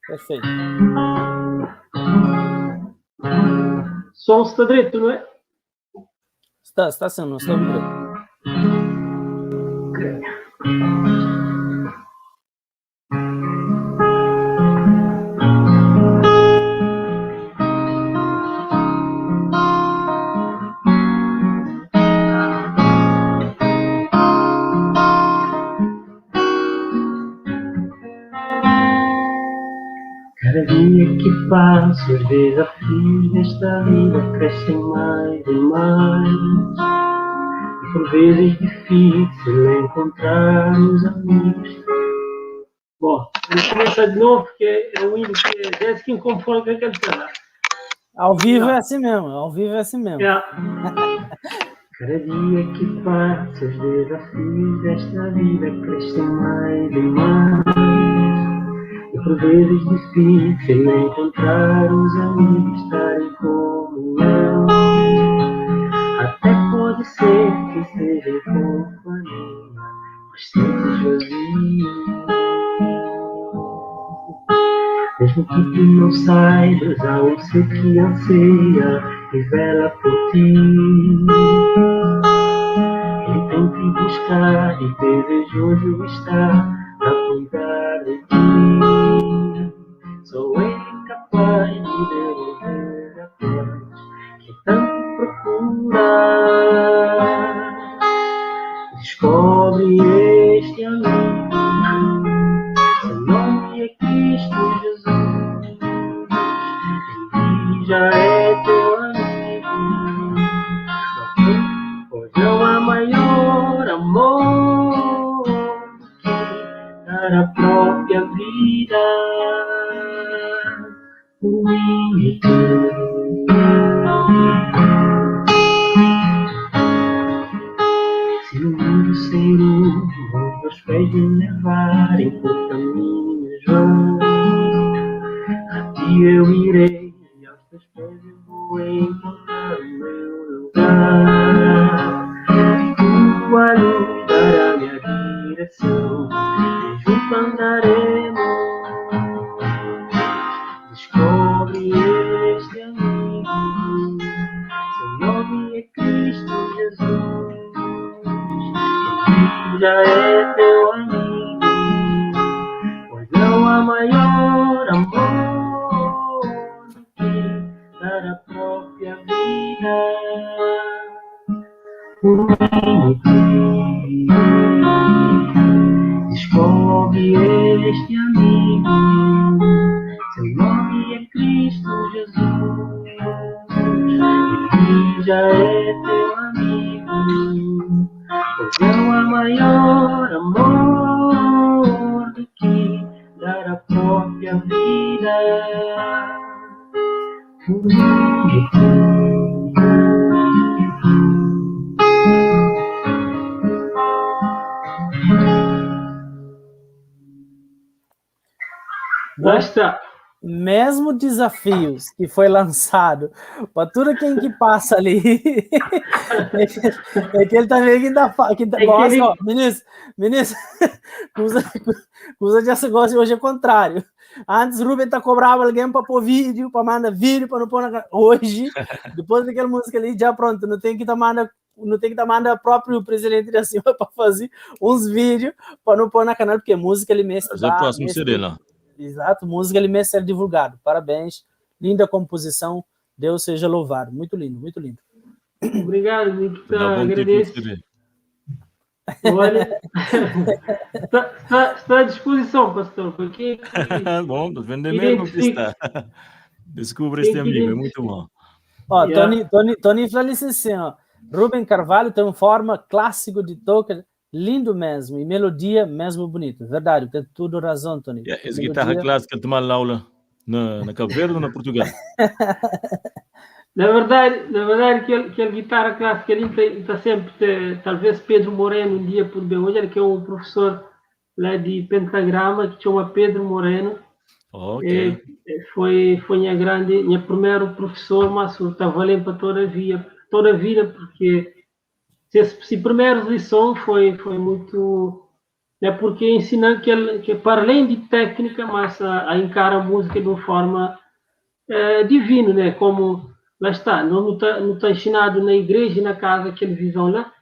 Perfeito. Som está direito, não é? Está sendo, não está direito. Ok. Cada dia que passa, os desafios desta vida crescem mais e mais. E por vezes difícil encontrar os amigos. Bom, vou começar de novo, porque é o hino que é que conforme que cantar. Ao vivo é assim mesmo, ao vivo é assim mesmo. É. Cada dia que passa, os desafios desta vida crescem mais e mais. E por vezes difícil encontrar os amigos, estar em comunhão. Até pode ser que esteja em companhia, mas sentes vazio. Mesmo que tu não saibas, há um ser que anseia e vela por ti. Ele tem que buscar e desejoso está pra cuidar de ti. Só ele capaz de devolver a paz que tanto procura. Descobre este amigo, seu nome é Cristo Jesus. Ele já é teu amigo, pois não há maior amor que dar a própria vida por mim e tu. Se no mundo sem rumo, meus pés me levarem por caminhos vãos, a ti eu irei e aos teus pés eu vou encontrar o meu lugar. Tua luz dará minha direção e junto andaremos. Descobre este amigo, seu nome é Cristo Jesus. Ele já é teu amigo, pois não há maior amor do que dar a própria vida por mim e ti. Descobre este amigo, seu nome é Cristo Jesus. Ele já é teu amigo, pois não há maior amor do que dar a própria vida por mim e ti. está. Mesmo desafios que foi lançado para tudo quem que passa ali, é que ele também que ainda que é gosta, ele... ó, ministro, ministro, usa, usa de gosta hoje é contrário. Antes Ruben tá cobrava alguém para pôr vídeo, para mandar vídeo, para não pôr na... Hoje, depois daquela música ali, já pronto, não tem que tá manda, não tem que tá manda próprio presidente da cima para fazer uns vídeos para não pôr na canal, porque música ele mesmo. Mas é o próximo CD lá. Exato, música ele mesmo ser divulgado. Parabéns, linda composição, Deus seja louvado. Muito lindo, muito lindo. Obrigado, Nikita, agradeço. Olha, está, está, está à disposição, pastor, porque... Bom, vender mesmo que está. Descubra este amigo, é muito bom. Ó, yeah. Tony, Tony, Tony fala assim, ó, Rubem Carvalho tem uma forma clássico de toca, lindo mesmo, e melodia mesmo bonito. Verdade, tem tudo razão, Tony. Yeah, essa guitarra clássica tomar aula na Cabo Verde ou na Portugal? Na verdade, que a guitarra clássica ali está sempre, talvez Pedro Moreno um dia por bem hoje, ele que é um professor lá de Pentagrama, que chama Pedro Moreno. Ok. Foi minha grande, minha primeiro professor, mas está valendo para toda a vida, porque se primeira lição foi muito, né, porque ensinando que, ele, que para além de técnica, mas a encara a música de uma forma divina, né, como lá está, não está não tá ensinado na igreja e na casa aquela visão lá,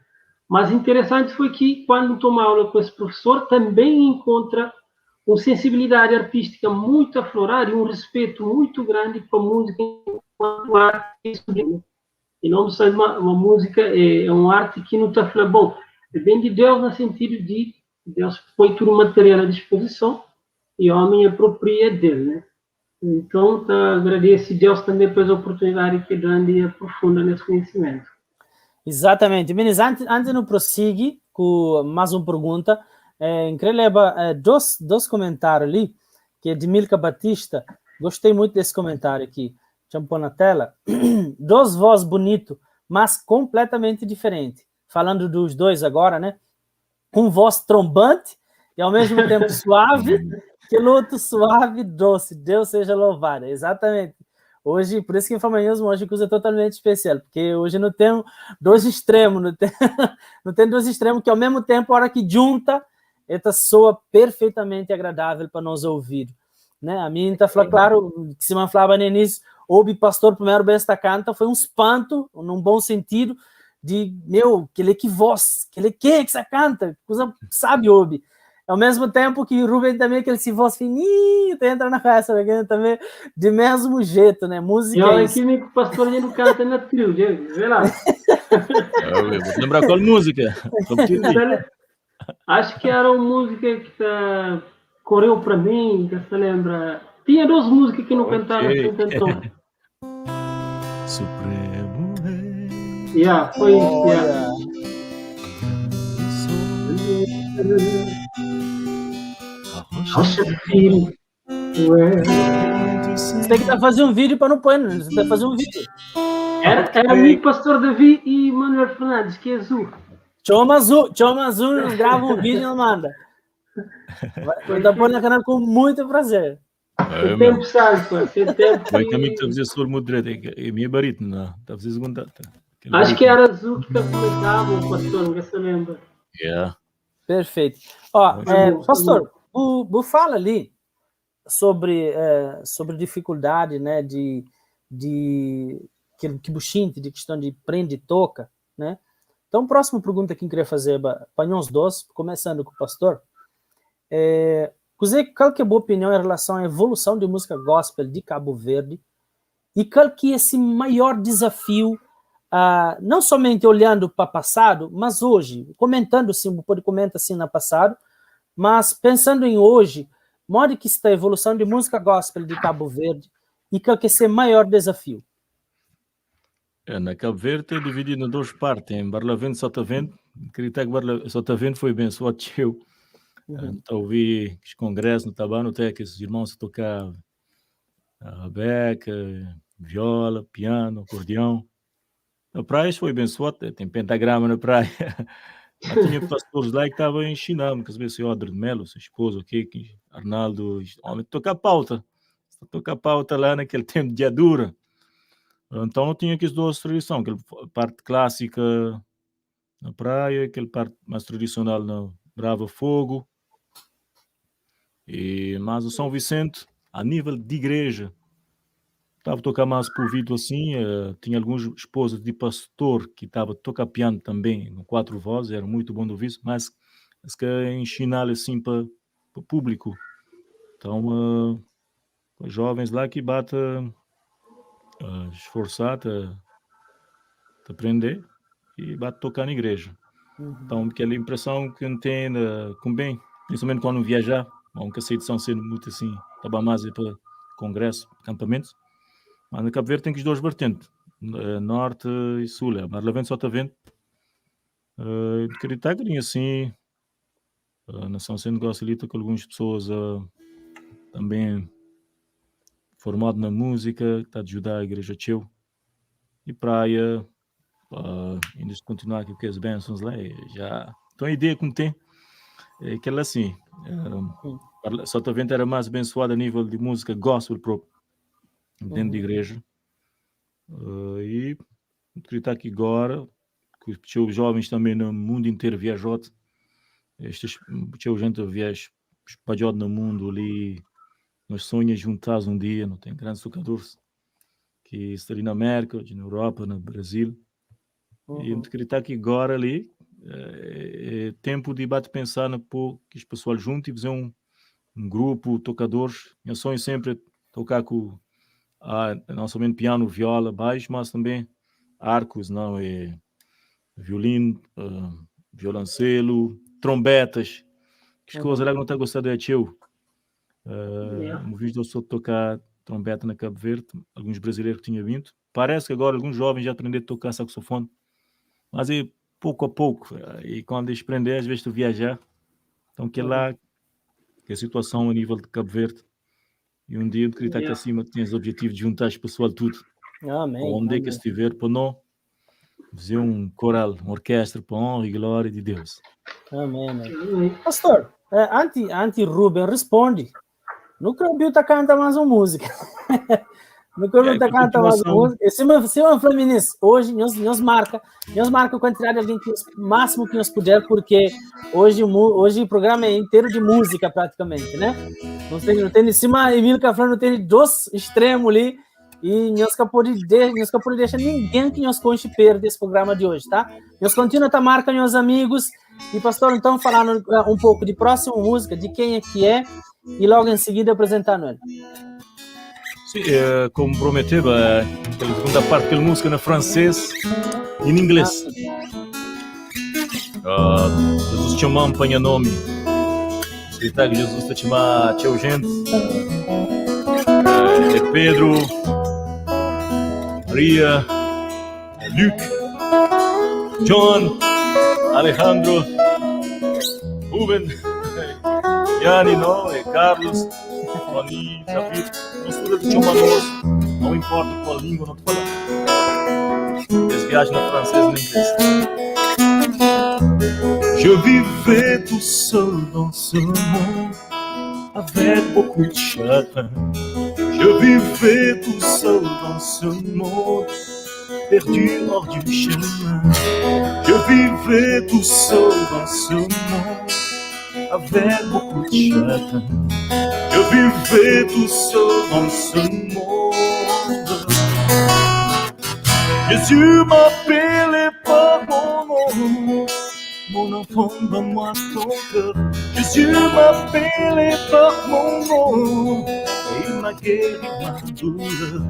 mas interessante foi que quando toma aula com esse professor também encontra uma sensibilidade artística muito aflorada e um respeito muito grande para a música enquanto arte. E não só uma música, é uma arte que não está falando, bom, é bem de Deus no sentido de Deus põe tudo o material à disposição e o homem apropria dele, né? Então, tá, agradeço a Deus também pela oportunidade que dá e aprofunda nesse conhecimento. Exatamente. Meninos, antes de não prosseguir com mais uma pergunta, queria dois comentários ali, que é de Milka Batista. Gostei muito desse comentário aqui. Deixa eu pôr na tela. Dois vozes bonito, mas completamente diferente. Falando dos dois agora, né? Um voz trombante e ao mesmo tempo suave, que outro suave doce. Deus seja louvado. Exatamente. Hoje, por isso que em mesmo hoje coisa totalmente especial, porque hoje não tem dois extremos, não tem dois extremos que ao mesmo tempo, a hora que junta, esta soa perfeitamente agradável para nós ouvir. Né? A mim está falando, claro, que se me falava no início, ouve pastor primeiro vez esta canta, foi um espanto, num bom sentido, de, meu, que ele que voz, que ele que que essa canta, coisa sabe ouve. Ao mesmo tempo que o Rubem também, aquele se voz fininho, entra na festa, né? Também de mesmo jeito, né? Música. E olha que o pastor não canta na trio, vê lá. Eu vou lembrar qual música. Acho que era uma música que tá, correu para mim, que se lembra. Tinha duas músicas que não cantaram assim tanto. Supremo Rei. Yeah, foi isso. Yeah. Rocha firme. Você tem que tá fazer um vídeo para não pôr, né? Você tem que fazer um vídeo. Era amigo Pastor Davi e Manuel Fernandes, que é azul. Chama azul, chama azul, grava um vídeo e não manda. Vai dar pôr na canal com muito prazer. O tempo sabe, pô. Tem tempo. Vai também que fazer sobre muito direito. É minha barito, não. Tá fazendo segunda. Acho que era azul que começava o pastor, não se lembra. Yeah. Perfeito. Ó, pastor, o fala ali sobre dificuldade, né, de que buchinte, de questão de prende e toca, né? Então, próxima pergunta que eu queria fazer para nós dois, começando com o pastor, qual que é a boa opinião em relação à evolução de música gospel de Cabo Verde e qual que é esse maior desafio, não somente olhando para o passado, mas hoje, comentando sim, pode comentar assim no passado, mas pensando em hoje, modo que está a evolução de música gospel de Cabo Verde e qual que é esse maior desafio? Na Cabo Verde é dividido em duas partes, em Barlavento e Sotavento. Acredito que Sotavento foi bem eu. Então, ouvi os congressos no Tabano, até que esses irmãos tocavam a beca, viola, piano, acordeão. Na praia foi abençoado, tem pentagrama na praia. Mas tinha pastores lá que estavam ensinando, que o senhor de Melo, sua esposa, aqui, Arnaldo, homem, tocar pauta. Ta toka pauta lá naquele tempo de dura. Então não tinha aquelas duas tradições, aquela parte clássica na praia, aquela parte mais tradicional na Brava Fogo. E, mas o São Vicente, a nível de igreja, estava a tocar mais por ouvido assim, tinha algumas esposas de pastor que estavam a tocar piano também, com quatro vozes, era muito bom de ouvir, mas se que ensinar assim para o público. Então, os jovens lá que batem esforçar a aprender e bate tocar na igreja. Então, aquela impressão que não tem, com bem, principalmente quando viajar, aunque a de São sendo muito assim, estava mais para congresso, acampamentos, mas no Cabo Verde tem que os dois vertentes, norte e sul, é, mas lá vento só está vendo. Acreditar que assim, na São Vicente gosta ali com algumas pessoas também formado na música, que está a ajudar a igreja teu e praia, ainda se continuar aqui com as bênçãos lá, já. Então a ideia como tem é que ela assim, só vendo era mais abençoada a nível de música gospel próprio, dentro da igreja. E acreditar que agora, que os jovens também no mundo inteiro viajou, estes gente viaja espalhado no mundo ali, nós sonhamos juntar um dia, não tem grandes tocadores que estão ali na América, na Europa, no Brasil. E acreditar que agora ali é tempo de bate pensar no pôr que os pessoal junto e fazer um grupo, tocadores. Meu sonho sempre é tocar com não somente piano, viola, baixo, mas também arcos, não é violino, violoncelo, trombetas. Que coisa lá que não está gostando é teu. Um vídeo eu sou tocar trombeta na Cabo Verde, alguns brasileiros que tinham vindo. Parece que agora alguns jovens já aprenderam a tocar saxofone, mas é pouco a pouco. E quando eles aprender, às vezes tu viajar. Então que é lá que é a situação a nível de Cabo Verde. E um dia eu queria estar aqui acima, tinhas o objetivo de juntar o pessoal tudo. Amém. Onde é que estiver, para não fazer um coral, uma orquestra para a honra e glória de Deus. Amém. Amém. Pastor, antes Ruben responde. Nunca ouviu tá canta mais uma música. Nunca ouviu tá canta mais uma música. Se uma Fluminense, hoje nós marca a quantidade de gente máximo que nós puder, porque hoje o programa é inteiro de música praticamente, né? Não tem em cima, Emílio Cafrão não tem dois extremos ali e nós que pode deixar ninguém que nós conte perder esse programa de hoje, tá? Nós continua a marca meus amigos e pastor, então falando um pouco de próxima música, de quem é que é e logo em seguida apresentando ele. Sim, como prometeu, a segunda parte da música na francês e em inglês. Jesus te chama para nome. Acreditar que Jesus te chama teu gente. É Pedro, Maria, Luke, John, Alejandro, Ruben, Yanni, não, é Carlos, Tony, David. Nós tudo te chamamos, não importa qual língua não te falamos. Eles viajam na francês e no inglês. Je vivais tout seul dans ce monde avec beaucoup de chagrin. Je vivais tout seul dans ce monde, perdu hors du chemin. Je vivais tout seul dans ce monde, avec beaucoup de chagrin. Je vivais tout seul dans ce monde. Jésus m'appelait par mon nom. Mon enfant, donne-moi ton cœur. Jésus m'appelait par mon nom. Et il m'a guéri ma douleur.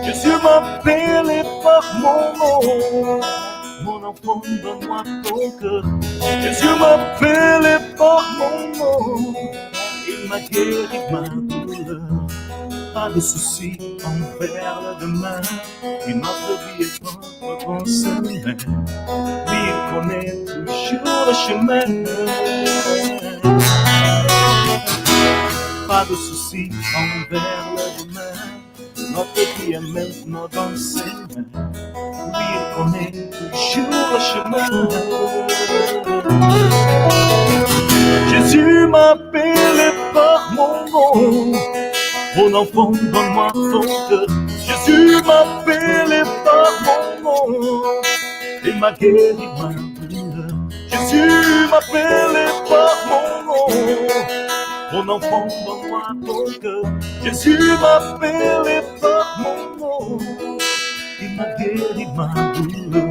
Jésus m'appelait par mon nom. Mon enfant, donne-moi ton cœur. Jésus m'appelait par mon nom. Il m'a guéri ma douleur. Pas de soucis envers le demain. Une autre vie est entre bonnes mains. Lui, il connaît toujours le chemin. Pas de soucis envers le demain. Notre vie est maintenant dans ses mains. Lui, il connaît toujours le chemin. Jésus m'appelait par mon nom. Mon Mon enfant, donne-moi ton cœur. Jésus m'appelait par mon nom et m'a guéri ma douleur. Jésus m'appelait par mon nom. Mon enfant, donne-moi ton cœur. Jésus m'appelait par mon nom et m'a guéri ma douleur.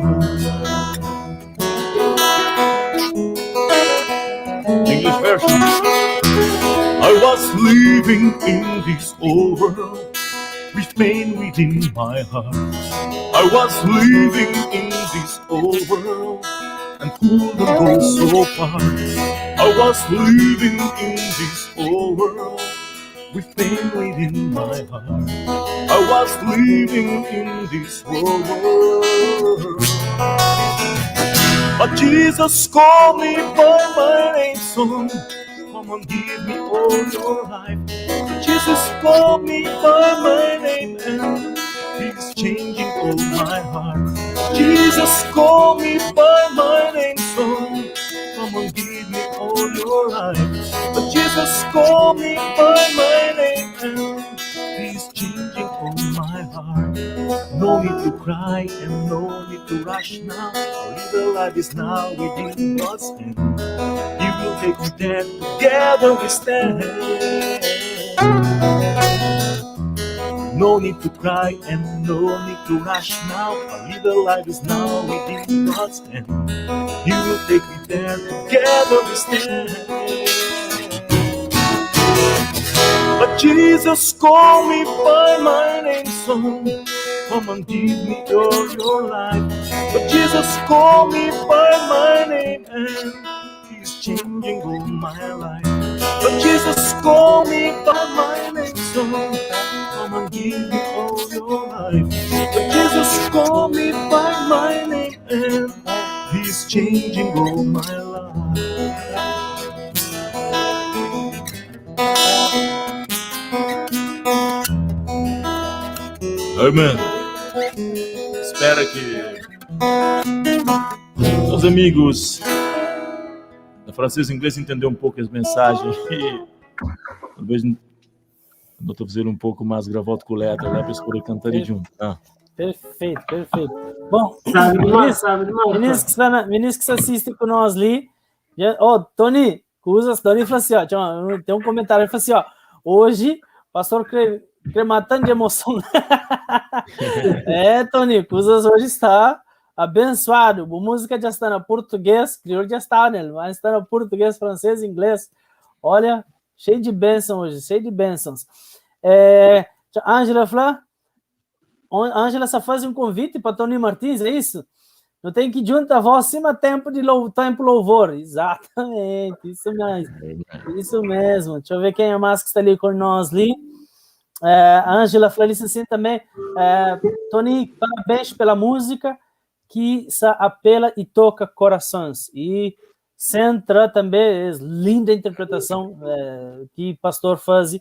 English version. I was living in this old world with pain within my heart. I was living in this old world and couldn't go so far. I was living in this old world with pain within my heart. I was living in this old world. But Jesus called me by my name, son. Come and give me all your life. Jesus called me by my name, and He's changing all my heart. Jesus called me by my name, son. Come and give me all your life. But Jesus called me by my name, and He's changing all my heart. No need to cry and no need to rush now. Our little life is now within God's hand. He will take me there, together we stand. No need to cry and no need to rush now. Our little life is now within God's hand. He will take me there, together we stand. But Jesus called me by my name, son. Come and give me all your life. But Jesus called me by my name, and He's changing all my life. But Jesus called me by my name, son. Come and give me all your life. But Jesus called me by my name, and He's changing all my life. Amen. Espero que os amigos da francês e inglês entenderam um pouco as mensagens e talvez não estou fazendo um pouco mais gravado com letra lá para eles poderem cantar junto. Tá? Perfeito, perfeito. Bom, meninos que assistem com nós ali, ó, oh, Tony, usa, Tony falou assim, ó, tem um comentário, ele falou assim, ó, hoje, pastor crematando de emoção. É, Tony, Cusas hoje está abençoado. A música já está na português, crioulo já está nele, mas está no português, francês, inglês. Olha, cheio de bênçãos hoje, cheio de bênçãos. É, Ângela Flá, Ângela só faz um convite para Tony Martins, é isso? Não tem que juntar a voz acima tempo de tempo louvor. Exatamente, isso mesmo. Isso mesmo. Deixa eu ver quem é mais que está ali com nós ali. A Ângela falou assim também. Tony, parabéns pela música que se apela e toca corações. E centra também, linda interpretação que o pastor faz,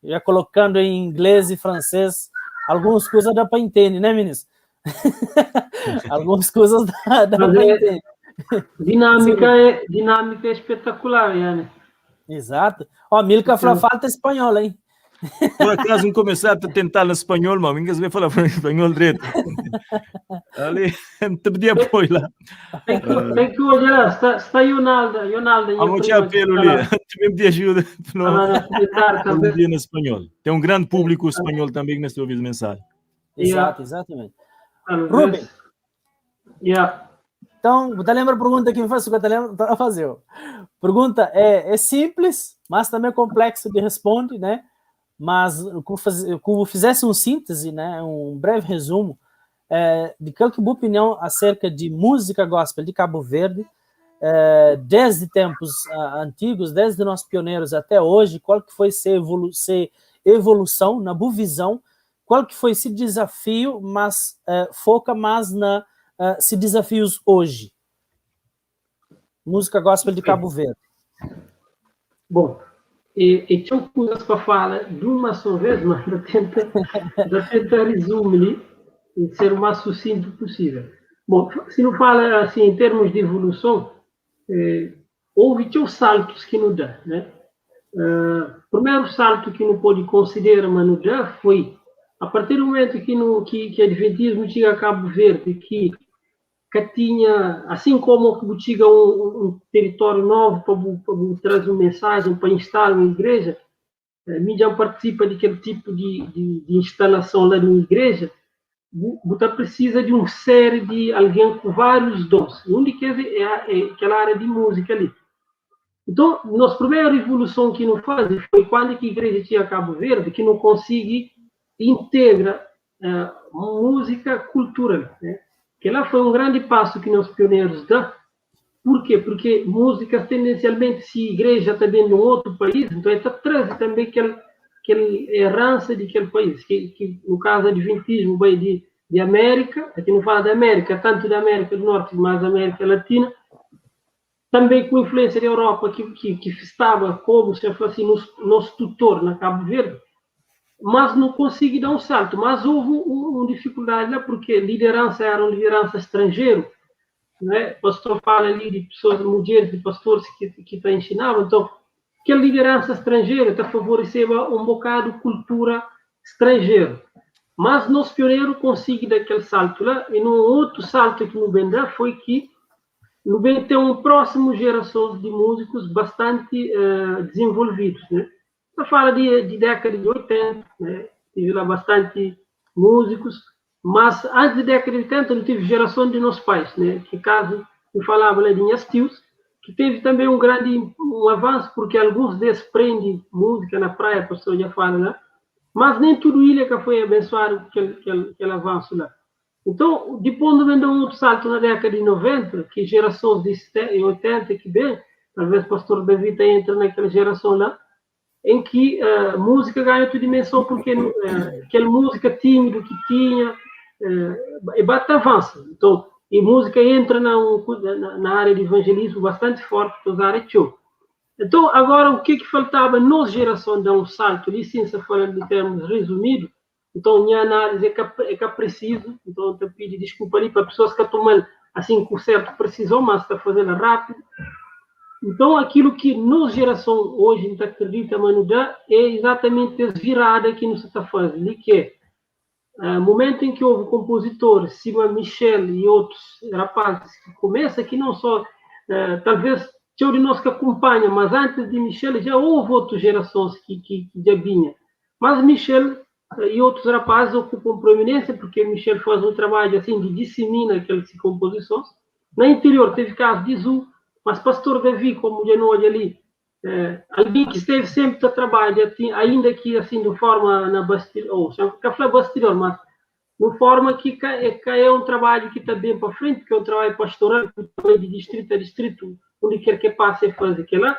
já colocando em inglês e francês. Algumas coisas dá para entender, né, meninos? Algumas coisas dá para entender. Dinâmica é espetacular, né? Exato. Ó, Milka falou, falta espanhol, hein? Por acaso, não começar a tentar no espanhol, mas ninguém vai falar espanhol direito. Ali, te pedi apoio lá. Tem que olhar, está Ionalda. Vamos te apelo ali, também me ajuda. No espanhol. Tem um grande público espanhol também que neste ouvido mensagem. Exato, exatamente. Rubem. Yeah. Então, vou te lembrar a pergunta que me faz, que eu te fazer. Pergunta é simples, mas também complexo de responder, né? Mas como fizesse um síntese, né, um breve resumo de qual que é a opinião acerca de música gospel de Cabo Verde, desde tempos antigos, desde nossos pioneiros até hoje, qual que foi sua evolução, na boa visão, qual que foi esse desafio, mas foca mais na se desafios hoje. Música gospel de Cabo Verde. Bom, e tinha coisas para falar de uma só vez, mas eu tenta resumir e ser o mais sucinto possível. Bom, se não fala assim em termos de evolução, houve tinha saltos que não dá, né? Primeru saltu ki nu pode konsidera ma nu da foi a partir do momento ki nu ki ki adventismu txiga Kabu Verdi ki ka tinha asin komo ki bu txiga un teritóriu novu pa bu pa bu traze un mensajen pa instala un igreja mi dja N partisipa di kel tipu di di di instalason la di un igreja bu bu ta prisiza di un série di algen ku várius dons i un di kes é é kel ária di múzika li. Nton, nos primeru ivoluson ki nu faze foi kuandu ki igreja txiga Kabu Verdi ki nu konsigi integra múzika kultural. Kel-la foi un grandi pasu ki nos pionerus da. Purkê? Purkê múzikas tendensialmenti si igreja ta ben di un otu país, nton el ta traze tanbê kel kel eransa di kel país, ki ki nu kazu adventismu bai di di Amérika, aki nu fala di Amérika, tantu di Amérika du Norti mas Amérika Latina, Tanbê ku influênsia di Europa ki ki ki staba komu se fla si nos nos tutor na Kabu Verdi, mas nu konsigi da un saltu. Mas houve un un difikuldadi la purke lideransa era un lideransa stranjeru, né? Pastor fala li di pesoas, mudjeris di pastores ki ki ta inxinaba, nton kel lideransa stranjeru ta favoriseba un bokadu kultura stranjeru. Mas nos pioneru konsigi da kel saltu la, i nun otu saltu ki nu ben da foi ki Nu ben ten un prósimu jerasons di múzikus bastanti dizenvolvidus, né? Ta fala di di dékada di 80, né? Tive la bastanti múzikus, mas antis di dékada di 80 nu tive jerason di nos pais, né? Ki kazu nu falaba la di nhas tius, ki teve tanbe un grandi un avansu purki alguns des prende múzika na praia, pastor dja fala la, mas nen tudu ilha ka foi abensuadu ku kel kel kel avansu la. Nton, dipôs nu ben da un otu saltu na dékada di 90, ki jerasons di 80 ki ben, talvês pastor Davi ta entra na kel jerason la, en ki múzika ganha otu dimenson purke kel múzika tímidu ki tinha e ba ta avansa. Nton, e múzika entra na un na ária di ivanjelismu bastanti forti, ta uzadu txeu. Nton, agora u ke ki faltaba nos jerason da un saltu li, sin sa fala di termus rezumidu, Nton, nha análise é ka é ka presizu, nton N ta pidi diskulpa li pa pesoas ka toma-l asin ku sertu presizon, mas ta faze-l rápidu. Nton, akilu ki nos jerason oji N ta akredita ma nu da é izatamenti es virada ki nu sa ta faze li, ki é mumentu en ki ovi konpozitoris sima Michel y otus rapazis ki kumesa, ki non só talvês txeu di nos ka kunpanha, mas antis di Michel dja ovi otus jerasons ki ki dja binha. Mas Michel y otus rapazis okupa un proeminensia purke Michel faze un trabadju asin di disimina kel si konpozisons. Na interior tevi kazu di Zu, mas pastor Davi, komu dja nu odja li, algin ki stevi senpri ta trabadja, ainda ki asin di un forma na basti, ou ka fla bastidor, mas di un forma ki ka é ka é un trabadju ki ta ben pa frenti, ki é un trabadju pastoral ki ta bai di distritu a distritu, undi ker ke pasa e faze kela.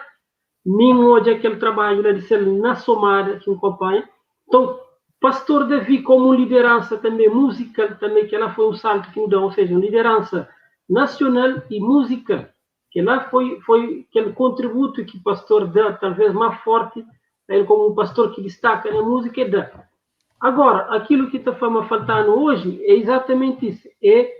Mi N odja kel trabadju la di sel na Somada ki N konpanha. Nton, Pastor Davi komu un lideransa tanbe muzikal, tanbe kela foi un saltu ki nu da, ou seja, un lideransa nasional i muzikal. Kela foi foi kel kontributu ki Pastor da, talvez ma forti, el komu un pastor ki distaka na muzika e da. Agora, akilu ki ta fla ma faltanu oji é izatamenti is, é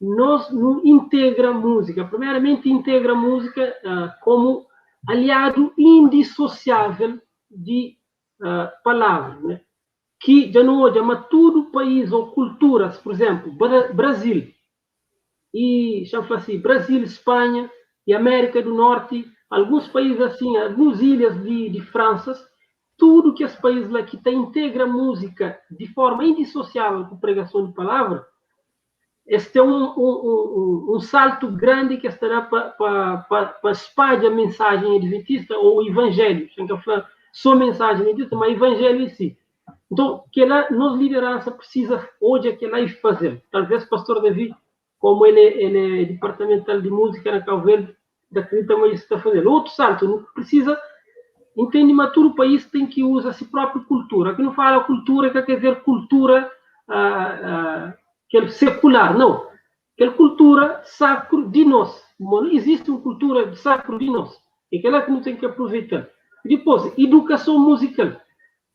nos nu integra múzika, primeramenti integra múzika komu aliadu indisosiável di palavra, né? Ki dja nu odja ma tudu país ou kulturas, pur izenplu, Brazil i, xa-m fla si, Brazil, Spanha i Amérika du Norti, alguns país asin, alguns ilhas di Fransas, tudu kes país la ki ta integra múzika di forma indisosiável ku pregason di palavra, Es ten un saltu grandi ki es ta da pa spadja mensajen adventista ô ivanjéliu, sen ka fla sô mensajen adventista, má ivanjéliu en si. Nton, kel-la, nos lideransa prisiza odja kel-la i faze-l. Talvês pastor Davi, kómu el é dipartamental di múzika na Kabu Verdi, ta kridita ma es ta faze-l. Otu saltu, nu prisiza intende ma tudu país ten ki uza si própi kultura. Ki nu fala kultura, ka ker dizer kultura kel sekular, nau. Kel kultura sakru di nos. Mo izisti un kultura sakru di nos. É kel-la ki nu ten ki apruveita-l. Dipôs, idukason muzikal.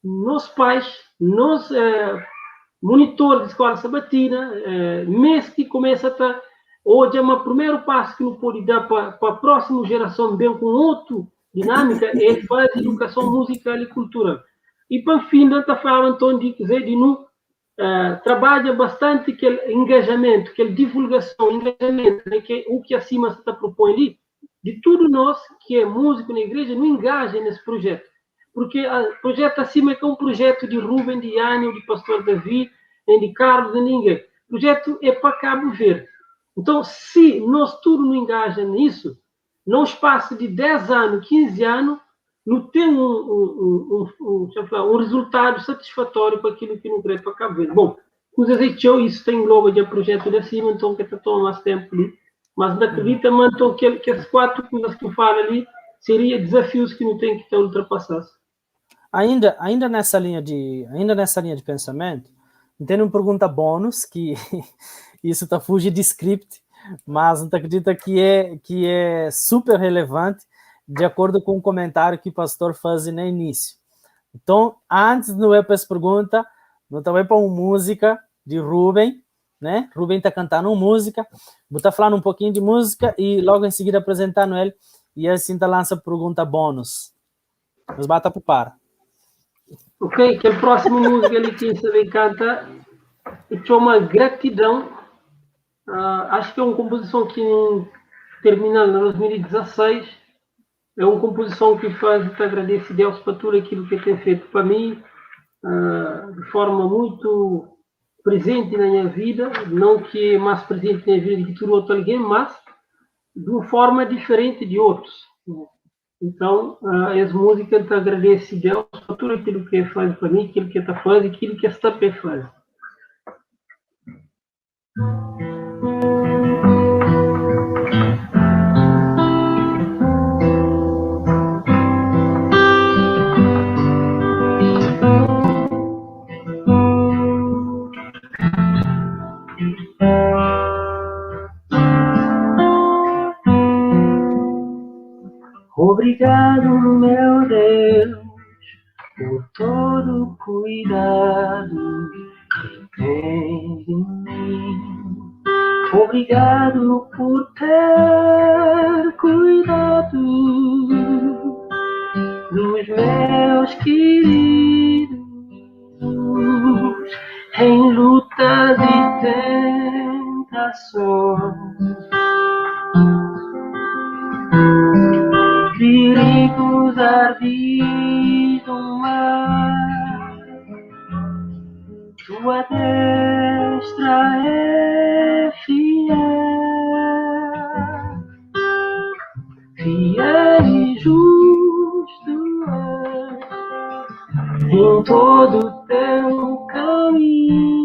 Nos pais, nos munitoris di skóla sabatina meste kumesa ta odja ma primeru pasu ki nu pode da pa prósimu jerason ben ku un otu. Dinâmika é faze idukason muzikal i kultural. I pa fin, N ta flaba nton di kuzê di nu trabadja bastanti kel engajamentu, kel divulgason, engajamentu, né, ke u ki asima sa ta propõe li, di tudu nos ki é múziku na igreja, nu engaja nes prujetu. Purke prujetu asima é ka un prujetu di Ruben, di Yani, ou di pastor Davi, nen di Carlos, nen di ningen. Prujetu é pa Kabu Verdi. Nton, si nos tudu nu engaja nisu, Na un spasu di 10 anu, 15 anu, nu ten un, un, fla, un rizultadu satisfatóriu pa kilu ki nu kre pa Kabu Verdi. Bon, kuzas é txeu, isu ta engloba dja prujetu di asima, nton ka ta toma más tenpu li. Mas N ta kridita ma nton kel, kes 4 kuzas ki N fala li seria dizafius ki nu ten ki ta ultrapasa-s. Ainda, ainda nessa linha de, ainda nessa linha de pensamento, N ten un pergunta bônus ki isso ta fugi di script, mas N ta acredita ki é, ki é super relevante de acordo com o comentário que o pastor faz no início. Então, antes de não ir para essa pergunta, nós também para uma música de Ruben, né? Ruben tá cantando uma música, vou tá falando um pouquinho de música e logo em seguida apresentando ele e assim tá lança pergunta bônus. Mas bata prepara. Ok, kel próximo música ali que você canta chama Gratidão. Acho que é uma composição que termina em 2016. É uma composição que faz te agradece Deus por tudo aquilo que tem feito para mim, de forma muito presente na minha vida, não que é mais presente na minha vida que tudo outro alguém, mas de uma forma diferente de outros. Então, essa música te agradece Deus por tudo aquilo que faz para mim, aquilo que está fazendo, aquilo que está para fazer. Obrigado, meu Deus, por todo cuidado que tens em mim. Obrigado por ter cuidado dos meus queridos em lutas e tentações. Perigos ardis do mar, tua destra é fiel, fiel e justo é em todo teu caminho.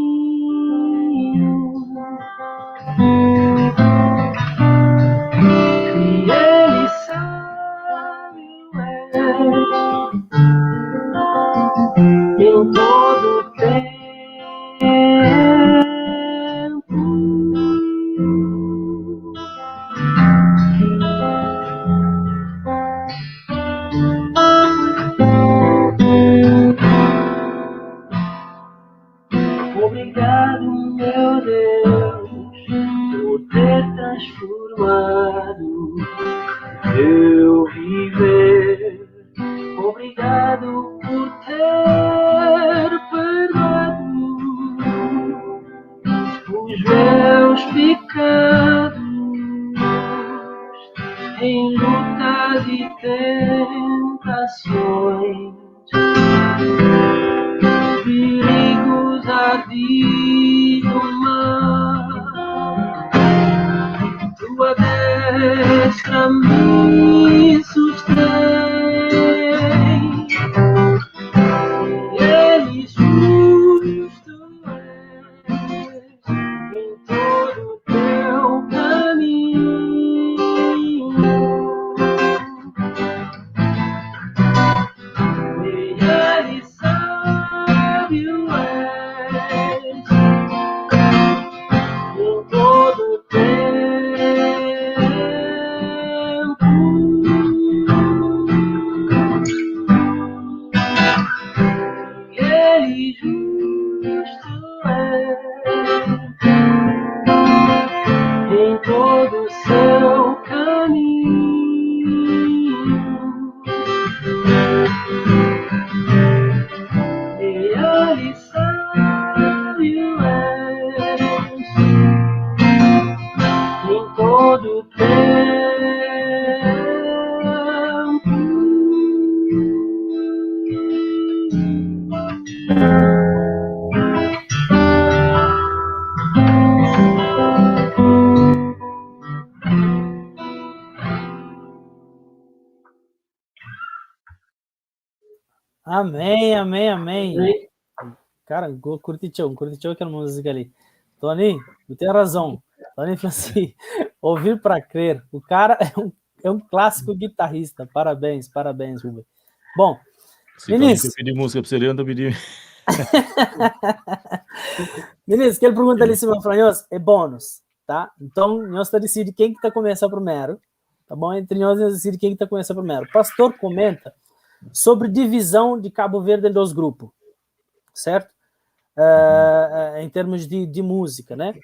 Fiel e sábio és em todo tempo. Obrigado, meu Deus, por ter transformado meu viver. Obrigado por ter perdoado os meus pecados em lutas e tentações, perigos ardis do mar, tua destra me sustém. Fiel e justo és em todo teu caminho. Fiel e sábio és Amém, amém, amém. Cara, curti txeu, curti txeu aquela música ali. Tony, tu tem razão. Tony falou assim: ouvir para crer. O cara é um clássico guitarrista. Parabéns, parabéns, Rubem. Bom, Se Vinícius. pedir música para você, eu não pedi. Vinícius, que ele pergunta ali em cima para nós é bônus, tá? Então, nós está decide quem que está começando primeiro, tá bom? Entre nós, nós decide quem que está começando primeiro. O pastor comenta sobre divisão de Cabo Verde em dois grupos, certo? Em termos de música, né?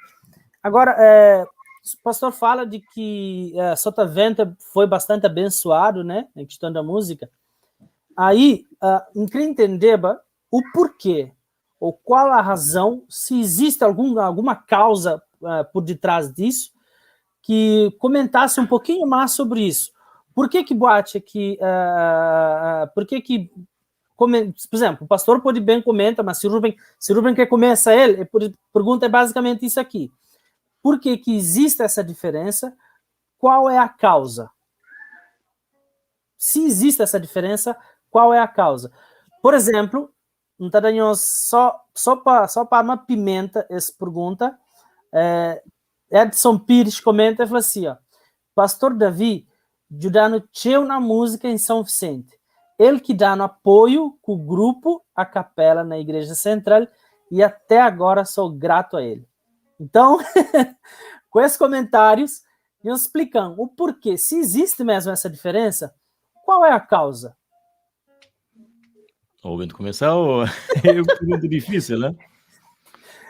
Agora, o pastor fala de que Sotavento foi bastante abençoado, né? Em questão da música. Aí, eu queria entender o porquê, ou qual a razão, se existe alguma causa por detrás disso, que comentasse um pouquinho mais sobre isso. Por que que boate que, por que que, por exemplo, o pastor pode bem comenta, mas se o Rubem quer começar ele, pergunta é basicamente isso aqui. Por que que existe essa diferença? Qual é a causa? Se existe essa diferença, qual é a causa? Por exemplo, não está dando só para uma pimenta essa pergunta. Edson Pires comenta e fala assim: ó, Pastor Davi, ajudando teu na música em São Vicente. Ele que dá no apoio com o grupo, a capela na Igreja Central, e até agora sou grato a ele. Então, com esses comentários, nós explicamos o porquê. Se existe mesmo essa diferença, qual é a causa? Ou bem de começar, ou é uma pergunta difícil, né?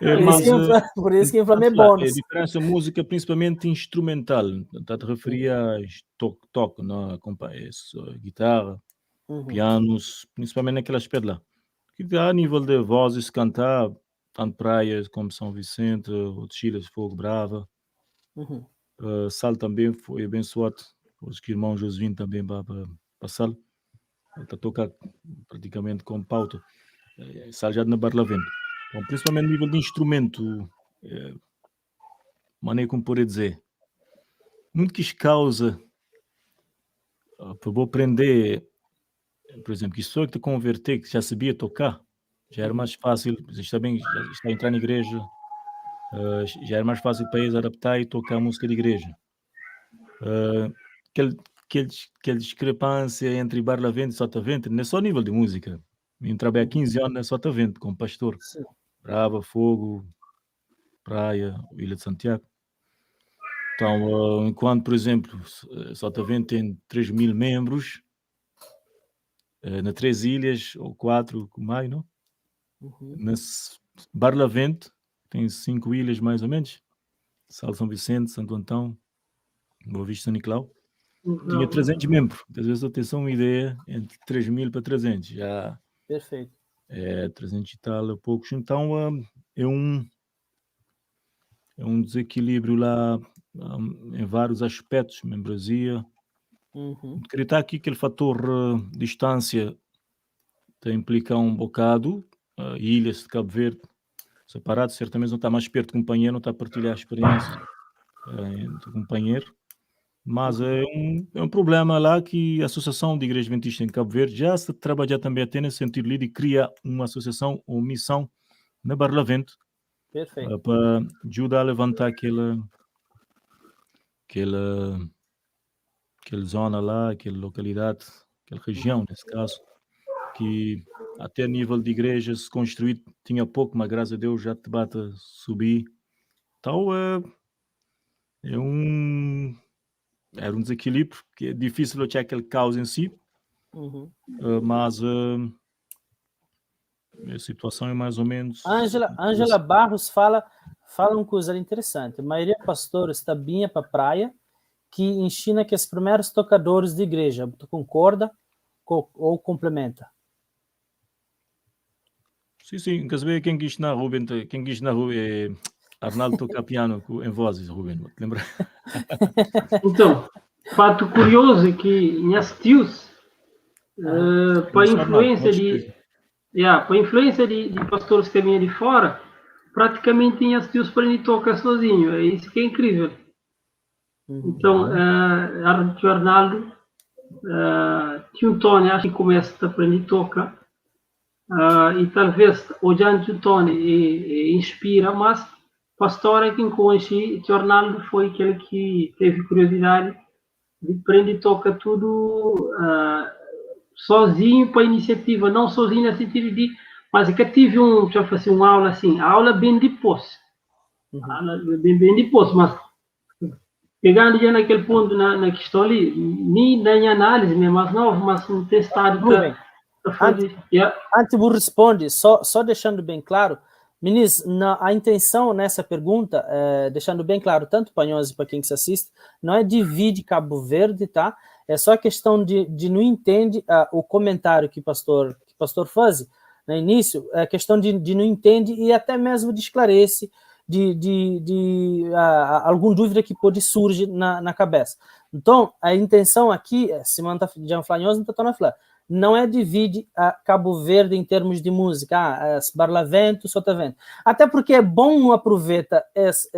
É, por, mas, isso que, por isso que inflama é bônus. A diferença música, principalmente instrumental, está a referir a toque, toque, não, guitarra, pianos, principalmente naquele aspecto lá. Que a nível de vozes, cantar, tanto praias como São Vicente, outras ilhas, Fogo Brava. Sal também foi abençoado, os que irmão Josvino também para Sal. Está a tocar praticamente com pauta. Sal já na Barlavento. Bom, principalmente no nível de instrumento, maneira como poder dizer, muito que causa para vou aprender, por exemplo, que só que te converter, que já sabia tocar, já era mais fácil, está bem, já está a entrar na igreja, já era mais fácil para eles adaptar e tocar a música de igreja. Aquele discrepância entre Barlavento e Sotavento, não é só nível de música. Eu trabalhei há 15 anos na Sotavento como pastor. Brava, Fogo, Praia, Ilha de Santiago. Então, enquanto, por exemplo, Sotavento tem 3 mil membros, na três ilhas, ou quatro, com mais, não? Na Barlavento tem cinco ilhas, mais ou menos. Sal São Vicente, Santo Antão, Boa Vista, São Nicolau. Tinha 300 membros. Às vezes eu tenho só uma ideia, entre 3 mil para 300. Já Perfeito. É 300 e tal, poucos. Então é um desequilíbrio lá em vários aspectos, membresia. Acreditar aqui que aquele fator distância tem implica um bocado, ilhas de Cabo Verde separado, certamente não está mais perto do companheiro, não está a partilhar a experiência do companheiro, mas é um problema lá que a Associação de Igreja Adventista em Cabo Verde já se trabalha também até nesse sentido de criar uma associação ou missão na Barlavento. Perfeito. Para ajudar a levantar aquela zona lá, aquela localidade, aquela região, nesse caso, que até a nível de igreja se construir tinha pouco, mas graças a Deus já te bate a subir. Então era um desequilíbrio que é difícil achar aquele caos em si, mas a situação é mais ou menos. Ângela Barros fala uma coisa interessante. A maioria pastores está bem para praia, que ensina que os primeiros tocadores de igreja. Tu concorda ou complementa? Sim. Quer saber quem quis na Ruben? Quem quis na Ruben? Arnaldo toca piano em vozes, Ruben, te lembra? Então, fato curioso é que em tios, para a influência de, yeah, para influência de pastores que vinham de fora, praticamente em tios para ele tocar sozinho. É isso que é incrível. Então, o Arnaldo, tinha um Tony, acho que começa a aprender a tocar. E talvez odjando Tony e inspira, mas pa stória ki N konxe, Tio Arnaldo foi kel ki teve kuriosidadi di prende toka tudu sozinhu pa inisiativa, não sozinhu na sentidu di, mas e ka tive un, txeu fla si, un aula asin, a aula ben dipôs, a aula ben ben dipôs, mas pegando dja na kel pontu na na kiston li, mi na nha análise, mi é más novu, mas N ten stadu ta Ruben, ta faze, antes, yeah. antes bu responde, só, só deixando bem claro, Meniz, na, a intenção nessa pergunta, deixando bem claro, tanto para nós e para quem que se assiste, não é divide Cabo Verde, tá? É só questão de não entende o comentário que o pastor faz no início, é questão de não entende e até mesmo de esclarece de alguma dúvida que pode surgir na cabeça. Então, a intenção aqui, se manda já falar, não está falando, não é divide a Cabo Verde em termos de música, Barlavento, Sotavento. Até porque é bom não aproveita esse,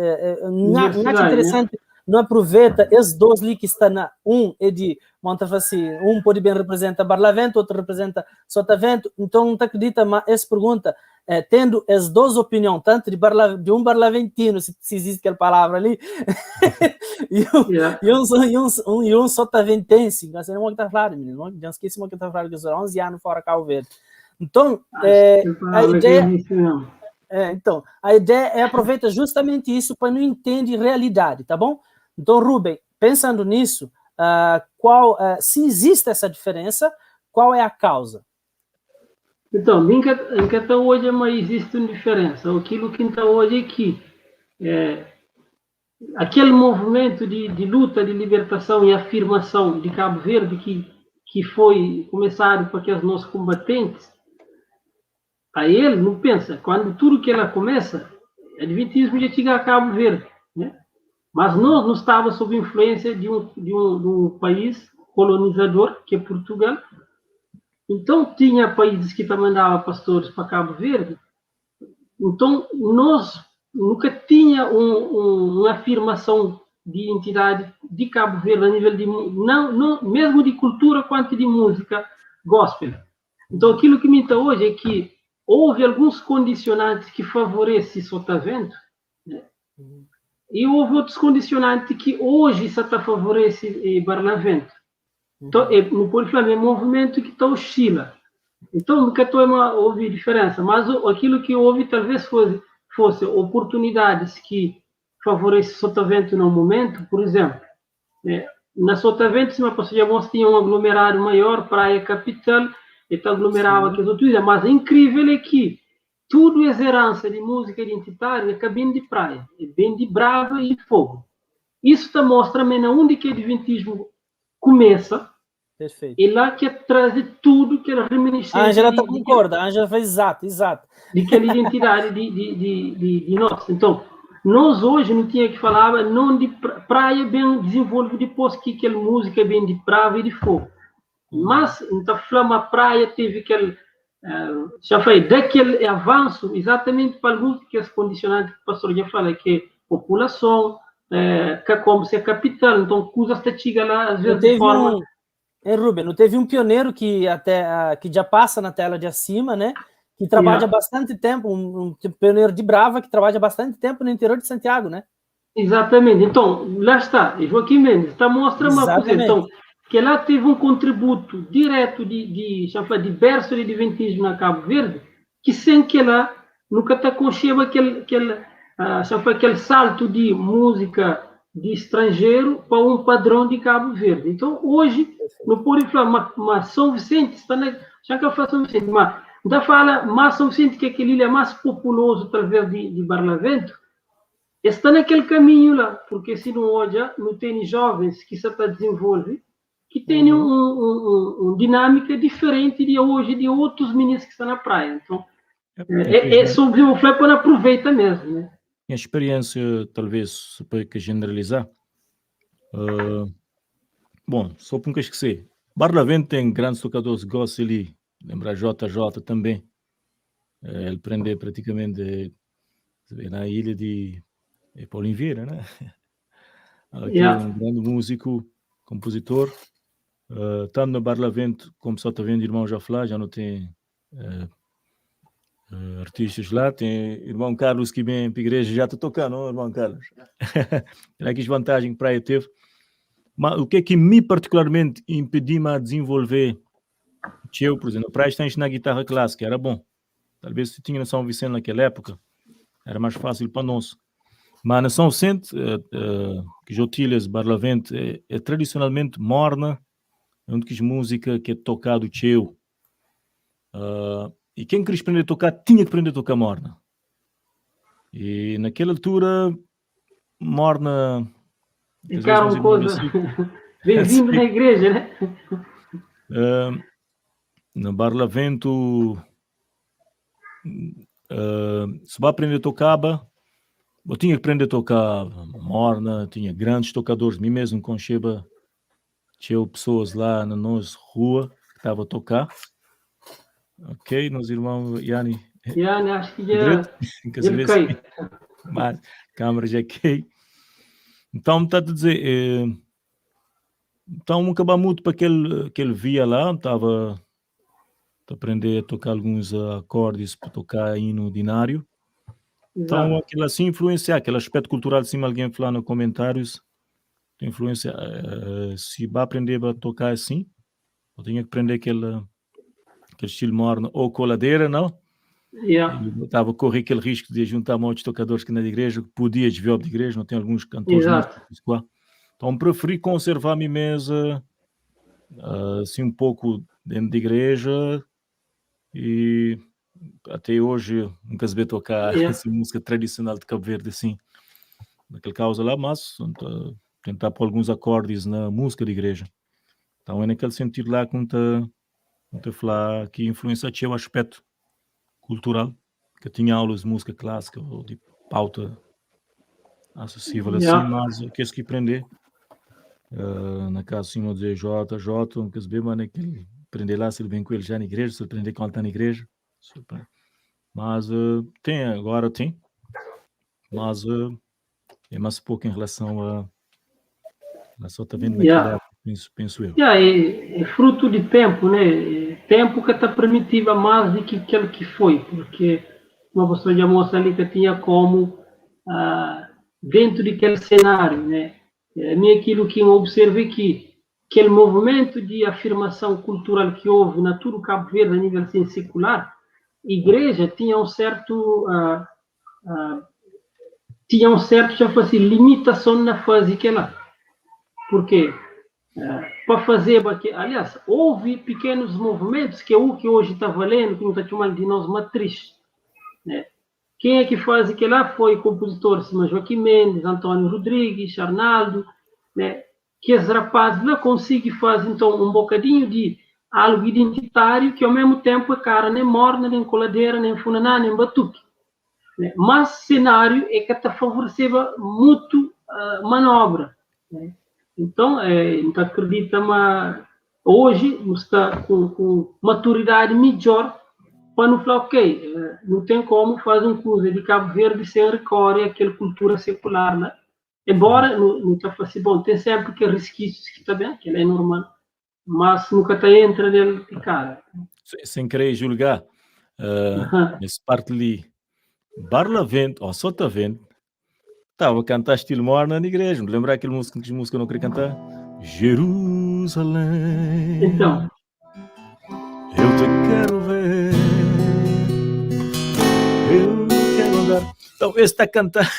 não, não é Diversidade, né? interessante, não aproveita esses dois ali que está na um é de monta assim, um pode bem representa Barlavento, outro representa Sotavento, então não te acredita, mas essa pergunta, tendo as duas opiniões, tanto de um barlaventino, se existe aquela palavra ali, e um sotaventense, não sei nem o que tá falando, menino, não esqueci o que tá falando, que eu sou 11 anos fora Cabo Verde. Então, Acho que a palavra que ideia existe mesmo. Então, a ideia é aproveita justamente isso para não entender realidade, tá bom? Então, Rubem, pensando nisso, se existe essa diferença, qual é a causa? Então, nunca até hoje, mas existe uma diferença. Aquilo que está hoje é que aquele movimento de luta, de libertação e afirmação de Cabo Verde que foi começado por aqueles nossos combatentes, a ele não pensa, quando tudo que ela começa, o adventismo já chega a Cabo Verde, né? Mas nós não estava sob influência de um país colonizador, que é Portugal. Então, tinha países que também mandavam pastores para Cabo Verde. Então, nós nunca tinha uma afirmação de identidade de Cabo Verde a nível de, não, não, mesmo de cultura quanto de música gospel. Então, aquilo que me está hoje é que houve alguns condicionantes que favorecem Sotavento, né? E houve outros condicionantes que hoje só tá favorece Barlavento. Então, não pode falar, é um movimento que tá oscila. Então, nunca tô uma, houve diferença, mas aquilo que houve talvez fosse oportunidades que favorecem Sotavento no momento, por exemplo, né? Na Sotavento, se uma pessoa já tinha um aglomerado maior, praia capital, então aglomerava aqueles outros, mas é incrível é que tudo é herança de música identitária é cabine de praia, é bem de brava e fogo. Isso te mostra também onde que o adventismo começa. E lá que traz tudo que era reminiscência. A Angela tá concorda, a Angela fez exato, exato. De aquela identidade de nós. Então, nós hoje não tinha que falar não de praia bem desenvolvido depois que aquela música bem de brava e de fogo. Mas, então, Flama Praia teve aquele, já falei, daquele avanço, exatamente para alguns que as condicionantes que o pastor já fala, que é população, que como se é capital, então coisas te chega lá, às vezes, Não de teve forma um, hein, Rubem, não teve um pioneiro que até, que já passa na tela de acima, né? Que trabalha bastante tempo, um pioneiro de Brava que trabalha bastante tempo no interior de Santiago, né? Exatamente. Então, lá está, Joaquim Mendes, está mostrando uma coisa. Então, que lá teve um contributo direto de, já falei, de berço de adventismo na Cabo Verde, que sem que lá nunca te conceba já falei, aquele salto de música de estrangeiro para um padrão de Cabo Verde. Então, hoje, não pode falar, mas São Vicente está na, já que eu falo São Vicente, mas ainda fala mais São Vicente, que é aquele ilha mais populoso, talvez, de Barlavento, está naquele caminho lá, porque se não olha, não tem jovens que se está desenvolve, que têm um dinâmica diferente de hoje, de outros meninos que estão na praia. Então, é sobre o Flepon aproveita mesmo, né? Minha experiência, talvez, se pode que generalizar. Bom, só para nunca esquecer, Barlavento tem grandes tocadores gospel ali, lembra JJ também. Ele prende praticamente na ilha de Paulinho Vieira, né? Aqui um grande músico, compositor. Tanto no Barlavento como só está vendo irmão já falar, já não tem Artistas lá, tem irmão Carlos que vem para a igreja já está tocando, não, irmão Carlos? Era que vantagem que praia teve. Mas o que é que me particularmente impediu-me a desenvolver? Eu, por exemplo, a praia está a ensinar guitarra clássica, era bom. Talvez se tinha na São Vicente naquela época, era mais fácil para nós. Mas na São Vicente, que Jotiles, Barlavento, é tradicionalmente morna, é onde que música que é tocado tcheu. E quem queria aprender a tocar, tinha que aprender a tocar morna. E naquela altura, morna... Ficaram coisa... Bem-vindo na igreja, né? Na Barlavento, se vai aprender a tocar, eu tinha que aprender a tocar morna, tinha grandes tocadores, mim mesmo com Sheba, tinha pessoas lá na nossa rua que estavam a tocar. Ok, nosso irmão Yani. Yani, acho que já, já caiu. Mas a câmera já caiu. Então, está a dizer, então acaba muito para aquele que ele via lá, estava a aprender a tocar alguns acordes para tocar hino dinário. Então, aquilo assim influencia, aquele aspecto cultural, se alguém falar nos comentários, influência, se vai aprender a tocar assim, eu tinha que aprender aquele estilo morno ou coladeira, não? Estava a correr aquele risco de juntar muitos tocadores que na igreja, que podia desviar de igreja, não tem alguns cantores. Então preferi conservar a minha mesa assim um pouco dentro da igreja e até hoje nunca se vê tocar assim, música tradicional de Cabo Verde assim, naquele causa lá, mas tentar pôr alguns acordes na música da igreja. Então é naquele sentido lá que não te falar que influencia o aspecto cultural, que eu tinha aulas de música clássica ou de pauta acessível assim, mas eu quis que aprender. Na casa assim, vou dizer J, J, não quis ver, mas naquele aprender lá, se ele vem com ele já na igreja, se ele aprender com ele está na igreja. Super. Mas tem, agora tem, mas é mais pouco em relação a. Só está vendo penso eu. Yeah, é fruto de tempo, né? Tempo que está permitindo mais do que aquilo que foi, porque uma pessoa de moça ali que tinha como dentro daquele cenário, né? É aquilo que eu observei que aquele movimento de afirmação cultural que houve na todo Cabo Verde a nível assim, secular, a igreja tinha um certo já assim, limitação na fase que ela, porque para fazer, aliás, houve pequenos movimentos que é o que hoje está valendo, que não está chamando de nós matriz, né? Quem é que faz aquilo lá foi compositores, mas Joaquim Mendes, Antônio Rodrigues, Arnaldo, né? Que esses rapazes lá conseguem fazer então um bocadinho de algo identitário que ao mesmo tempo é cara nem morna, nem coladeira, nem funaná, nem batuque, né? Mas cenário é que está favorecendo muito manobra, né? Então, então acredita, mas hoje está com maturidade melhor para não falar, ok, não tem como fazer um curso de Cabo Verde sem recorrer àquela cultura secular, né? Embora não está fácil, bom, tem sempre que resquícios que está bem, que é normal, mas nunca está entra nele de cara. Sem querer julgar, nesse parte ali, Barlavento, ou Sotavento, estava a cantar estilo morna na igreja, me lembrar aquele música que música eu não queria cantar? Jerusalém. Então. Eu te quero ver. Eu quero andar. Então, esse está a cantar.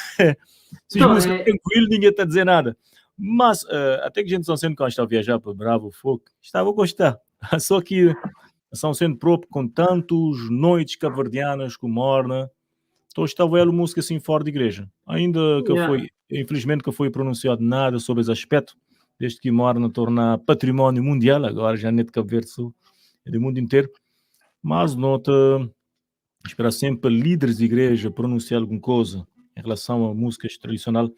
Se então, música tranquilo, ninguém está a dizer nada. Mas até que a gente São Sendo, quando estava a viajar para Bravo Fogo, estava a gostar. Só que São Sendo próprio, com tantos noites cabo-verdianas, com morna, então estava ela música assim fora de igreja. Ainda que foi, infelizmente que foi pronunciado nada sobre esse aspecto, desde que morna torna património mundial, agora já não é de Cabo Verde, é do mundo inteiro. Mas nota, esperar sempre líderes de igreja pronunciar alguma coisa em relação a músicas tradicional.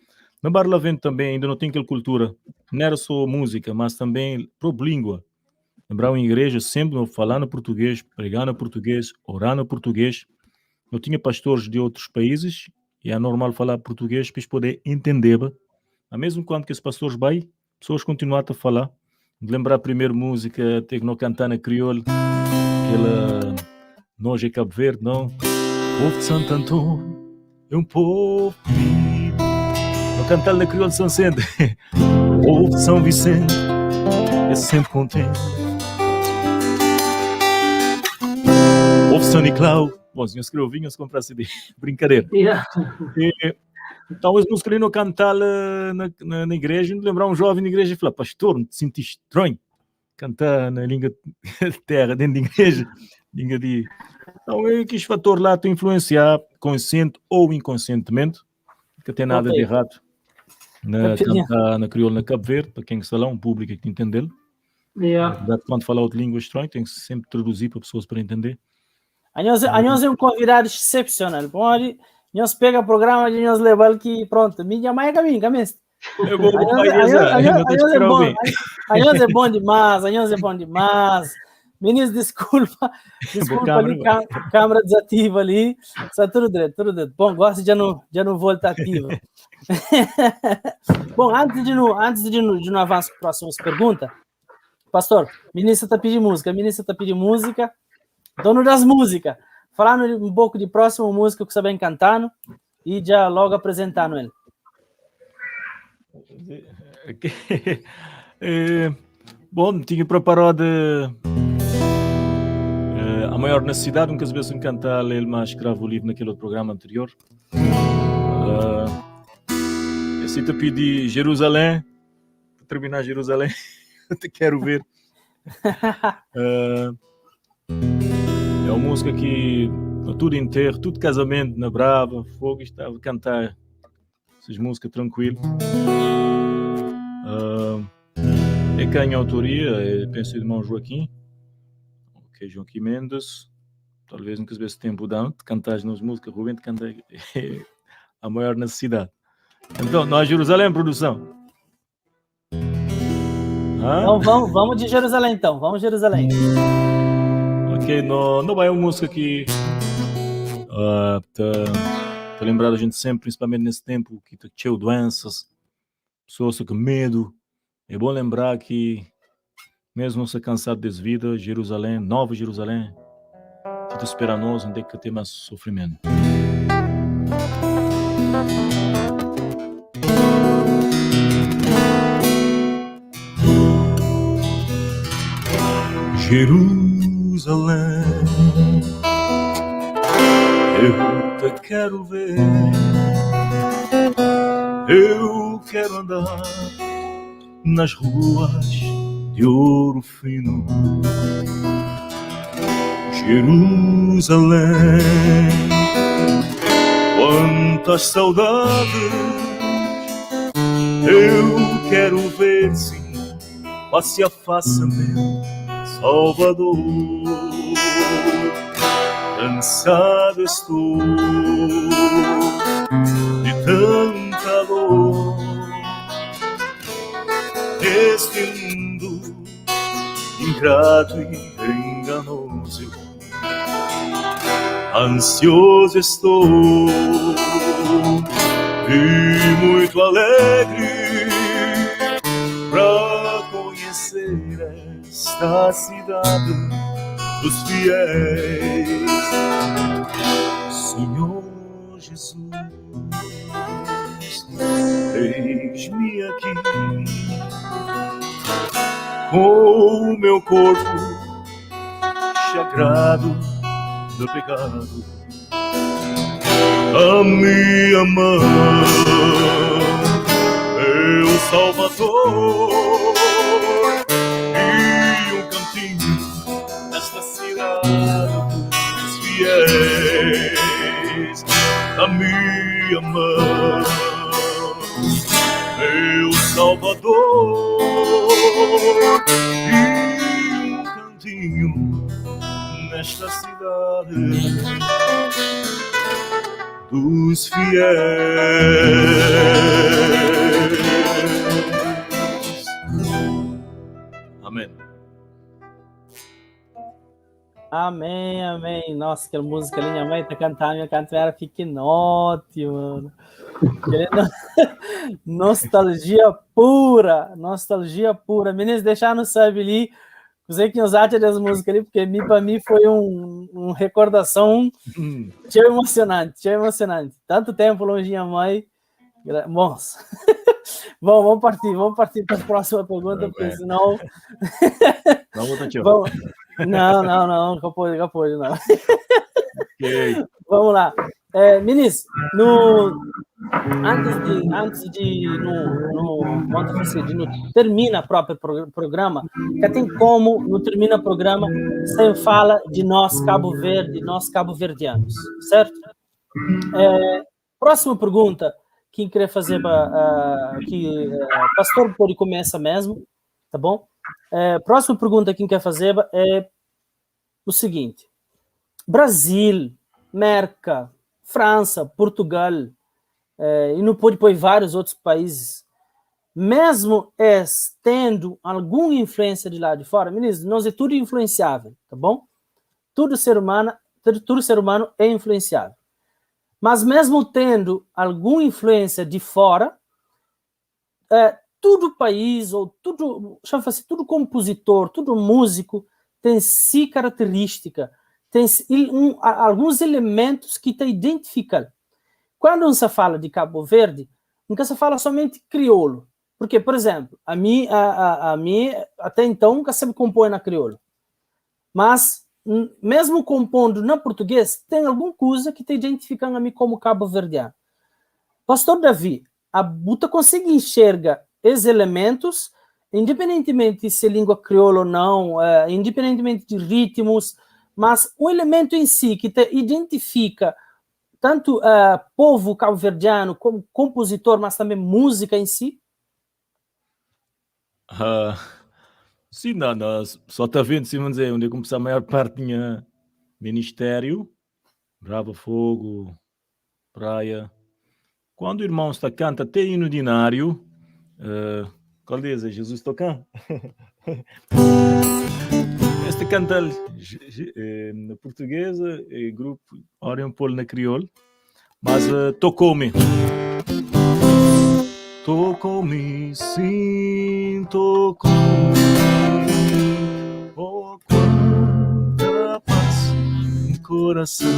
Na Barlavento também ainda não tem aquela cultura, não era só música, mas também própria língua. Lembrar em igreja sempre falando português, pregando português, orando português. Eu tinha pastores de outros países e é normal falar português para poder entender. Mas mesmo quando que esses pastores vai, pessoas continuam a falar. De lembrar a primeira música, ter que não cantar na crioulo, aquela Nós é Cabo Verde, não? Povo de Santo Antônio é um povo bonito. No cantar na Crioulo de São Vicente. Povo de São Vicente é sempre contente. Povo de São Nicolau. Bom, se não vinho, se comprar CD. Brincadeira. Yeah. E, então, as músicas ali no cantar na igreja, me lembrar um jovem na igreja e falar, pastor, me senti estranho cantar na língua de terra, dentro da igreja, língua de... Então, eu quis fator lá te influenciar, consciente ou inconscientemente, que tem nada de errado na cantar na crioula na Cabo Verde, para quem está lá, um público que entender. Yeah. Quando falar outra língua estranha, tem que sempre traduzir para pessoas para entender. A nós, a nós é um convidado excepcional. Bom, nós pega o programa de nós levar que pronto, minha mãe é caminho, caminho. Eu vou A nós é bom demais, a nós é bom demais. Meninos, desculpa, desculpa ali, câmera desativa ali. Está tudo direito, tudo direito. Bom, gosto de já não volta ativa. Bom, antes de não avançar para a próxima pergunta, pastor, ministra está pedindo música, ministra está pedindo música, dono das músicas. Falando um pouco de próxima música que você vem cantando e já logo apresentando ele. Bom, tinha preparado a maior necessidade, nunca vezes um cantar ele mais escravo livre naquele outro programa anterior. Esse te pedi Jerusalém, para terminar Jerusalém, eu te quero ver. É uma música que tudo inteiro, tudo casamento na Brava, fogo, estava a cantar essas músicas tranquilo. É quem a autoria, é, penso irmão Joaquim, ok, Joaquim Mendes, talvez nunca tivesse tempo de cantar as músicas, Rubem de cantar a maior necessidade. Então, nós Jerusalém, produção. Hã? Então vamos de Jerusalém então, vamos de Jerusalém. Ok, não, não vai uma música que tá lembrado a gente sempre, principalmente nesse tempo que tá cheio de doenças, pessoas com medo. É bom lembrar que mesmo se cansado dessa vida, Jerusalém, Nova Jerusalém, que te espera nós, onde é que tem mais sofrimento. Jerusalém, eu te quero ver, eu quero andar nas ruas de ouro fino. Jerusalém, quantas saudades eu quero ver, sim, face a face, meu Salvador. Cansado estou de tanta dor neste mundo ingrato e enganoso. Ansioso estou e muito alegre pra conhecer esta cidade dos fiéis. Senhor Jesus, eis-me aqui com o meu corpo chagrado do pecado. A minha mão, meu Salvador, e um cantinho nesta cidade dos fiéis. A minha mão, meu Salvador, e um cantinho nesta cidade dos fiéis. Amém. Amém, amém. Nossa, que música ali, minha mãe tá cantando, minha canta era piquenote, mano. Nostalgia pura, nostalgia pura. Meninos, deixar no sub ali. Kuzê ki nhos atxa des múzika li? Porque mi pa mi foi um, um recordação txeu emocionante, txeu emocionante. Tanto tempo longe minha mãe. Bom, bom, vamos partir para a próxima pergunta, porque senão. Não, vamos... Não, não, não, não pode, não pode, não. Okay. Vamos lá. É, ministro, no, antes de, antes de no, no, de no termina o próprio programa, que tem como não termina o programa sem fala de nós Cabo Verde, nós cabo-verdianos, certo? É, próxima pergunta, quem querer fazer, que pastor pode começar mesmo, tá bom? É, próxima pergunta quem quer fazer é o seguinte: Brasil, Merca, França, Portugal, e não pode pôr vários outros países, mesmo es tendo alguma influência de lá de fora, ministro, nós é tudo influenciável, tá bom? Tudo ser humano, tudo ser humano é influenciável. Mas mesmo tendo alguma influência de fora, todo país ou tudo, chama-se tudo compositor, tudo músico tem si característica, tem alguns elementos que te identificam. Quando se fala de Cabo Verde, nunca se fala somente crioulo. Porque, por exemplo, a mim, a mim até então nunca se compõe na crioulo. Mas, mesmo compondo na português, tem alguma coisa que te identifica a mim como cabo-verdiano. Pastor Davi, a Buta consegue enxergar esses elementos, independentemente se é língua crioula ou não, independentemente de ritmos, mas o elemento em si que te identifica tanto povo cabo-verdiano como compositor, mas também música em si? Sim, não, não, só está vendo, sim, vamos dizer, onde eu comecei a maior parte tinha ministério, Brava Fogo, Praia. Quando o irmão está canta até hino dinário, qual diz? Jesus tocando? Este canta na portuguesa, é grupo Orion Polo na crioulo, mas tocou-me. Tocou-me, sim, tocou-me. Oh, quanta paz no coração.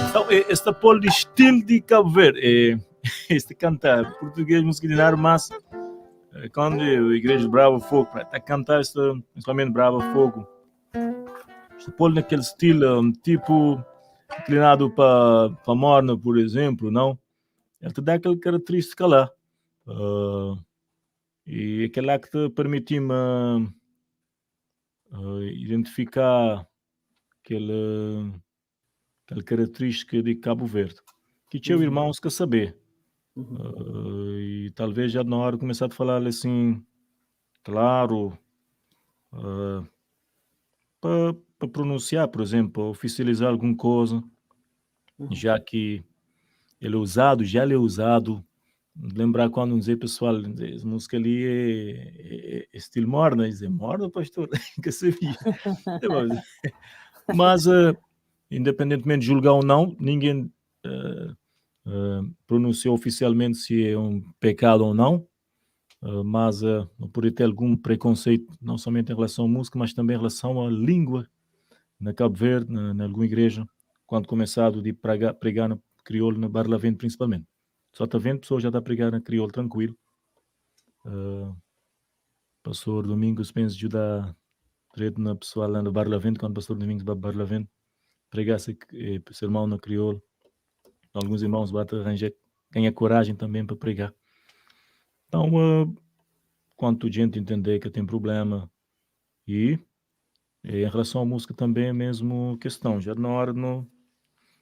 Então, este polo de estilo de Cabo Verde, este canta português, música de mas quando a Igreja Brava Fogo, está a cantar este, principalmente Brava Fogo, este polo naquele estilo, tipo inclinado para morna, por exemplo, não? Ele te dá aquela característica lá. E aquela que te permite-me identificar aquela característica de Cabo Verde. Que tinha irmãos que saber. E talvez já na hora de começar a falar assim, claro, para pronunciar, por exemplo, oficializar alguma coisa, já que ele é usado, já ele é usado. Lembrar quando dizer pessoal, essa música ali é estilo morna, dizer morna, pastor, que sabia. Mas, independentemente de julgar ou não, ninguém pronunciou oficialmente se é um pecado ou não, mas não poderia ter algum preconceito, não somente em relação à música, mas também em relação à língua na Cabo Verde, na alguma igreja, quando começado de pregar no crioulo, na Barlavento principalmente. Só está vendo, pessoa já está a pregar na crioulo tranquilo. Pastor Domingos penso ajudar direito na pessoa lá no Barlavento, quando o pastor Domingos vai Barlavento, pregasse sermão no crioulo. Alguns irmãos batem arranjar, ganha coragem também para pregar. Então, quanto gente entender que tem problema e em relação à música também é a mesma questão, já na hora de não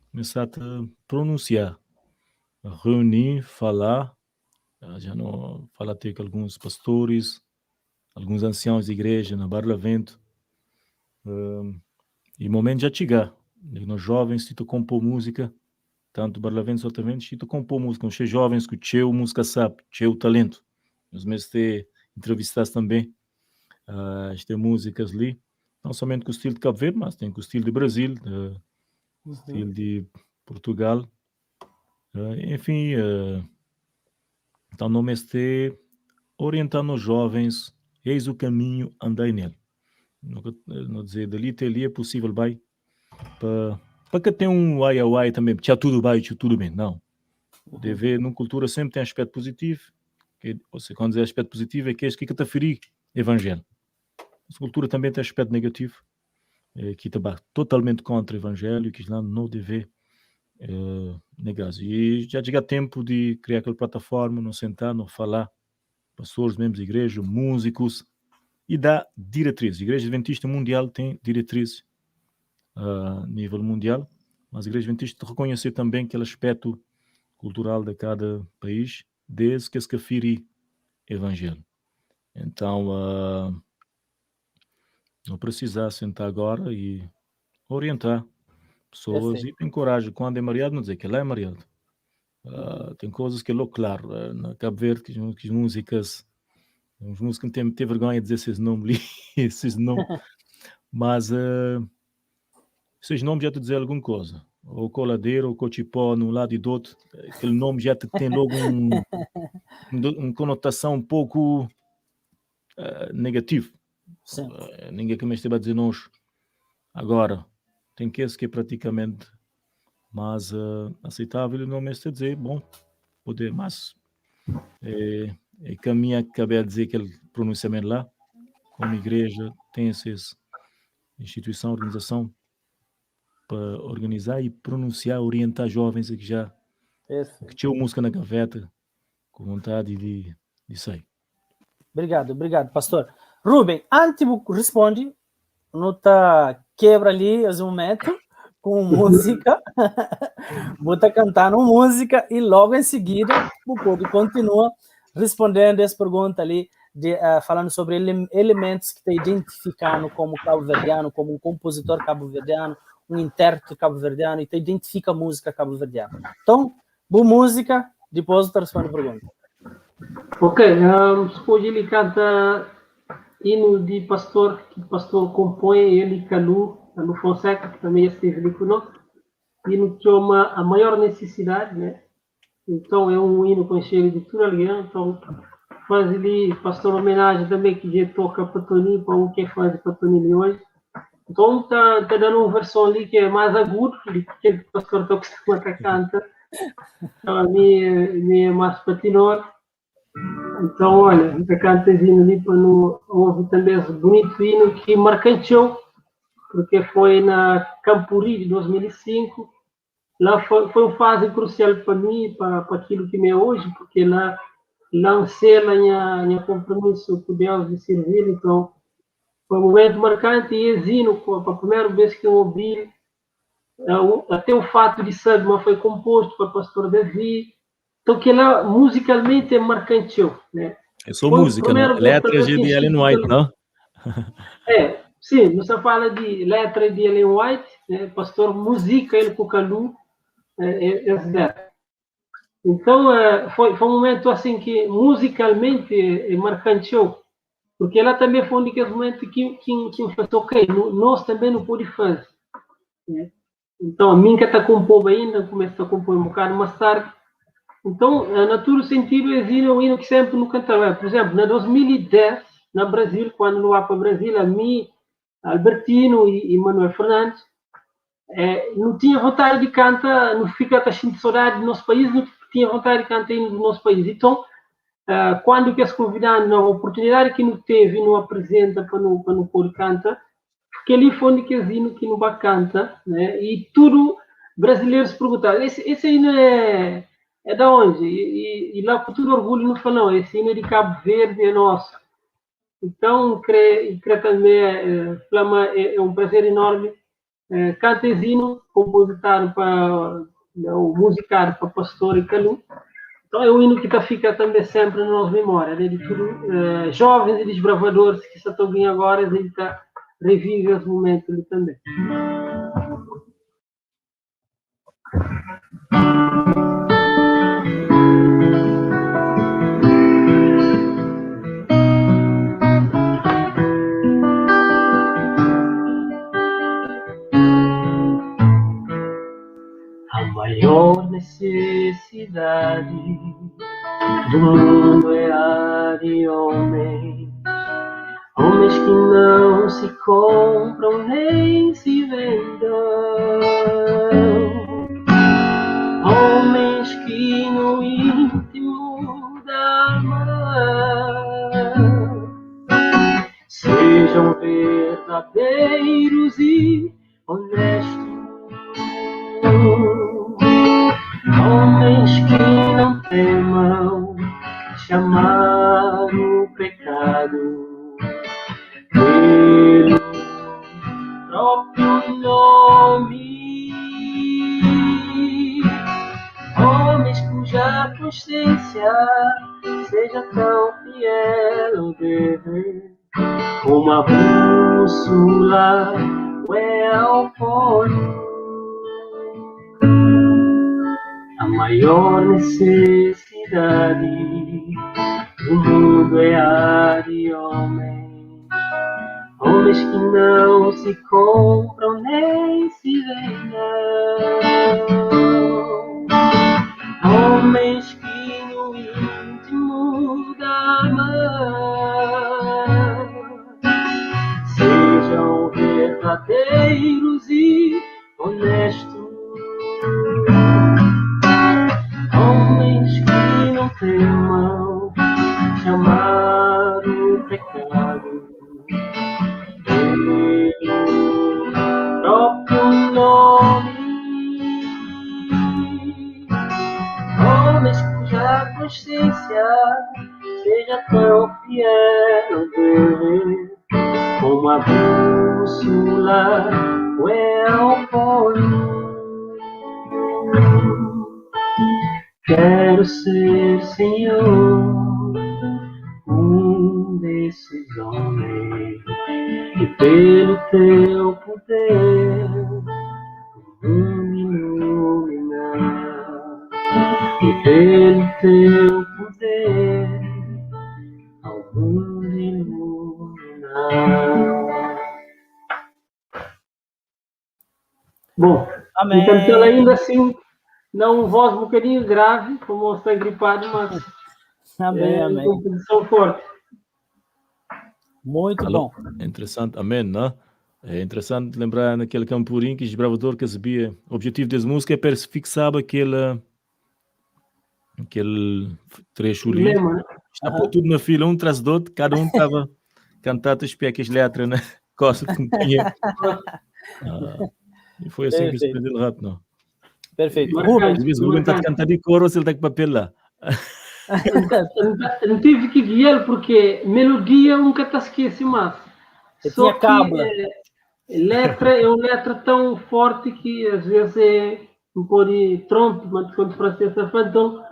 começar a te pronunciar, a reunir, falar, já não fala até com alguns pastores, alguns anciãos de igreja na Barlavento, e o momento já chegar, nós jovens, se tu compor música, tanto Barlavento, Sotavento, se tu compor música, os jovens que o música sabe, o talento, os meus te entrevistaste também, tem músicas ali, não somente com o estilo de Cabo Verde, mas tem com o estilo de Brasil, estilo de Portugal, enfim, então não me este orientando os jovens, eis o caminho, andai nele. No no dizer dali até ali é possível bai pa pa ka tem um uai a uai também, tchá tudo bai, tchá tudo bem, não. Deve, numa cultura sempre tem aspecto positivo, que, ou seja, quando dizer aspecto positivo é que este que te ferir evangelho. Essa cultura também tem aspecto negativo, que está totalmente contra o evangelho, que Islã não deve negar. E já chega tempo de criar aquela plataforma, não sentar, não falar, pastores, membros de igreja, músicos, e dar diretrizes. A Igreja Adventista Mundial tem diretrizes a nível mundial, mas a Igreja Adventista reconhecer também aquele aspecto cultural de cada país, desde que se refere evangelho. Então, não precisa sentar agora e orientar pessoas e tem coragem. Quando é mariado, não dizer que ela é mariado. Tem coisas que é logo claro. Na Cabo Verde, que músicas, uns músicos não têm, têm vergonha de dizer esses nomes ali, esses nomes. Mas esses nomes já te dizem alguma coisa. Ou coladeiro, ou cochipó, num lado e do outro, aquele nome já te tem logo um conotação um pouco negativo. Ninguém que me esteja a dizer nós. Agora, tem que esse que é praticamente mais aceitável, não me está a dizer, bom, poder, mas é caminho que acabei a dizer aquele pronunciamento lá, como igreja, tem essa instituição, organização, para organizar e pronunciar, orientar jovens que já que tinham música na gaveta, com vontade de sair. Obrigado, obrigado, pastor. Rubem, antes responde, não tá quebra ali esse momento com música, bota cantando música e logo em seguida o povo continua respondendo essa pergunta ali, falando sobre elementos que te identificando como cabo-verdiano, como um compositor cabo-verdiano, um intérprete cabo-verdiano e te identifica a música cabo-verdiana. Então, boa música, depois te respondo a pergunta. Ok, depois ele canta hino de pastor, que o pastor compõe, ele, Calu, Calu Fonseca, que também esteve ali conosco. Hino que chama A Maior Necessidade, né? Então é um hino com cheiro de tudo alguém, então faz ali, pastor homenagem também, que já toca para Tony, para o que é fã de Tony hoje. Então tá dando uma versão ali que é mais agudo, que o pastor está acostumado a cantar. Então a minha é mais para tenor. Então, olha, a canta hino ali para não ouvir também esse bonito hino que marcanteou, porque foi na Campuri de 2005. Lá foi uma fase crucial para mim, para aquilo que me é hoje, porque lá lancei lá minha compromisso com Deus de servir. Então, foi um momento marcante e esse hino, a primeira vez que eu ouvi, até o fato de saber, mas foi composto para o pastor Davi. Então, que lá musicalmente é marcante, né? É só foi música, né? Letra de Ellen White, não? É, sim, você fala de letra de Ellen White, né? Pastor música, ele com o Calu, é. Então, foi um momento assim que musicalmente é marcante, porque ela também foi um daqueles momentos que fez, ok, nós também não podemos fazer, né? Então, a minha está compondo ainda, começa a compor um bocado mais tarde. Então, na todo sentido, existe um hino que sempre no cantava. Por exemplo, em 2010, na Brasil, quando no para Brasil, a mim, Albertino e Manuel Fernandes, não tinha vontade de cantar, não fica sentindo saudade do nosso país, não tinha vontade de cantar hino do nosso país. Então, quando que se convidaram, na oportunidade que não teve, não apresenta para não pôr canta, porque ali foi um hino que não canta, né? E tudo brasileiros perguntaram, esse hino é da onde? E lá com todo orgulho não falou, não, esse hino é de Cabo Verde, é nosso. Então, creio também, Flama, é um prazer enorme. Canta esse hino, compositor para, o musicar para pastor e Calu. Então, é um hino que fica também sempre na nossa memória, né? De tudo, jovens e desbravadores que estão bem agora, ele tá revive esse momento ali também. A maior necessidade do mundo é a de homens. Homens que não se compram nem se vendam. Homens que no íntimo da alma sejam verdadeiros e honestos. Homens que não temam chamar o pecado pelo próprio nome. Homens cuja consciência seja tão fiel ao dever como a bússola é ao polo. A maior necessidade do mundo é a de homens, homens que não se compram nem se vendam, homens que no íntimo da alma sejam verdadeiros e honestos. Homens que não temam chamar o pecado pelo próprio nome. Homens cuja consciência seja tão fiel ao dever como a bússola é ao polo. Quero ser, Senhor, um desses homens que pelo teu poder o mundo iluminar. E pelo teu poder ao mundo iluminar. Bom, Amém. Então ainda assim, não voz um bocadinho grave, como está gripado, mas Amém, é amém. uma composição forte. Muito Alô? bom. Interessante, amém, né? É interessante lembrar naquele campurim que os bravador que sabia. O objetivo dessa música é para se fixar aquele trecho ali. Lema, né? Está pôr tudo na fila, um tras do outro, cada um estava cantando as pequenas letras, né? Costa que tinha. E foi assim que se Perfeito. aprendeu rápido, não? Perfeito. Marcante. Rubem, Às vezes o Rubem está a cantar de coro, se ele está com papel lá. Não tive que guiar porque melodia nunca te esquece mais. Você Só tinha que cabla. letra é uma letra tão forte que às vezes é um pouco de trompe, mas quando o francês está falando, então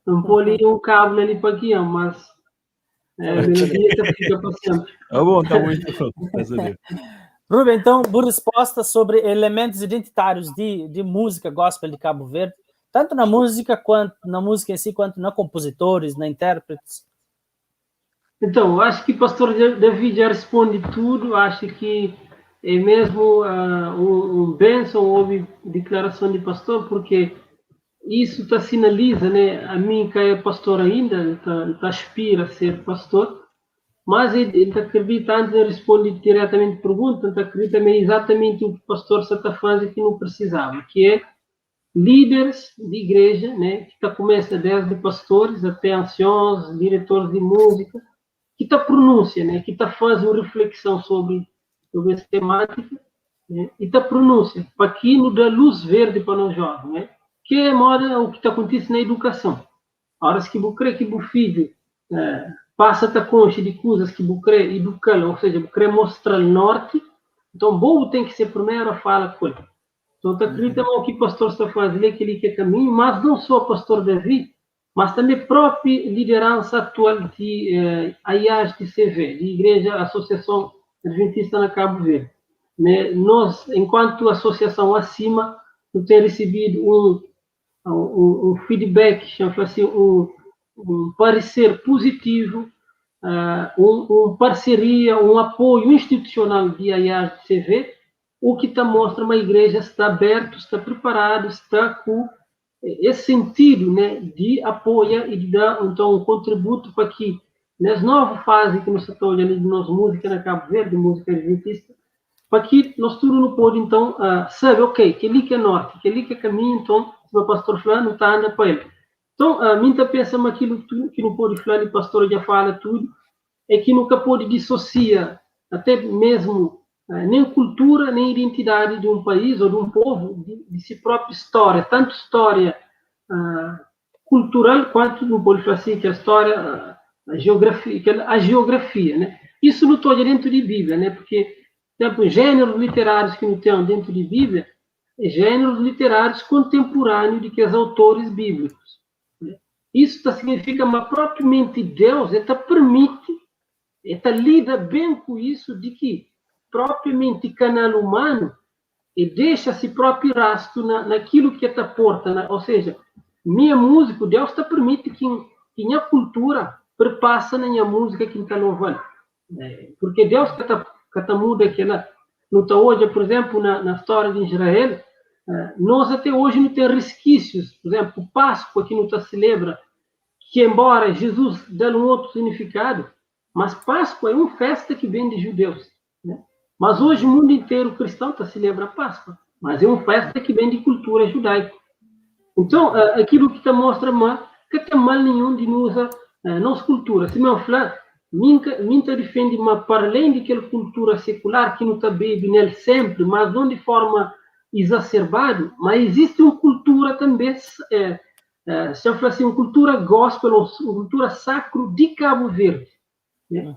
não põe um cabo ali para guiar, mas a melodia tá fica para sempre. Ah, bom, está muito bom. Graças a Deus. Rubem, então, boa resposta sobre elementos identitários de música gospel de Cabo Verde, tanto na música quanto na música em si, quanto na compositores, na intérpretes. Então, acho que o pastor David já responde tudo, acho que é mesmo um bênção ouvir declaração de pastor, porque isso tá sinaliza, né? A mim que é pastor ainda, ele tá aspira a ser pastor, mas ele tá acredita, antes de responder diretamente a pergunta, ele tá acredita também exatamente o que o pastor está fazendo que não precisava, que é líderes de igreja, né? Que tá começa desde pastores até anciãos, diretores de música, que tá pronúncia, né? Que tá fazendo uma reflexão sobre essa temática, né? E tá pronúncia, para que nos dá luz verde para nós jovens, né? Que é moda o que tá acontecendo na educação. A horas que você crê que o filho, passa a concha de coisas que você crê educar, ou seja, você crê mostrar o norte, então bom tem que ser primeiro a fala com ele. Então, tá acreditando o que o pastor está fazendo, ele que ele quer caminho, mas não só o pastor Davi, mas também a própria liderança atual de AIAS de CV, de Igreja Associação Adventista na Cabo Verde. Né? Nós, enquanto associação acima, não temos recebido um feedback, chama assim, um parecer positivo, um parceria, um apoio institucional de AIAS de CV, o que tá mostra uma igreja está aberta, está preparada, está com esse sentido, né, de apoio e de dar, então, um contributo para que Nes novu fazi ki nu sa ta odja li di nos múzika na Kabu Verdi, múzika adventista, pa ki nos tudu nu pode nton sabe, ok, kel-li ki é norti, kel-li ki é kaminhu, nton, sima pastor fla, nu ta anda pa el. Nton, mi N ta pensa ma kilu ki nu pode fla li, pastor dja fala tudu, é ki nu ka pode disosia até mesmu nen kultura, nen identidadi di un país ô di un povu di si própi stória, tantu stória kultural kuantu nu pode fla si kel stória a geografia, kel a geografia, né? Isu nu ta odja dentu di Bíblia, né? Porque, por exemplo, génerus literárius ki nu ten dentu di Bíblia é génerus literárius kontemporâniu di kes autoris bíblikus, né? Isu ta signifika ma propriamenti Deus e ta permiti, e ta lida ben ku isu di ki propriamenti kanal umanu E dexa si propi rastu na na kilu ki e ta porta na, ou seja, mi é múziku, Deus ta permiti ki N ki nha kultura perpasa na nha múzika ki N ta lova-l. Purke Deus ka ta ka ta muda kila. Nu ta odja, pur izénplu, na na stória di Israel, nos ate oji nu ten riskísius, pur izénplu, Páskua ki nu ta selebra, ki enbóra Jizus da-l un otu signifikadu, mas Páskua é un fésta ki ben di judeus. Né? Mas hoje o mundo inteiro cristão ta celebra Páscoa, mas é um festa ki ben di cultura judaico. Então, aquilo ki ta mostra ma ka ten mal nenhum di nu usa nos cultura. Sima N fla, mi mi N ta difendi ma para além di kel cultura secular ki nu ta bebe nel sempre, mas não di forma exacerbado, ma existe um cultura tambe, se N fla assim, um cultura gospel ou um cultura sacro di Cabo Verde. Né?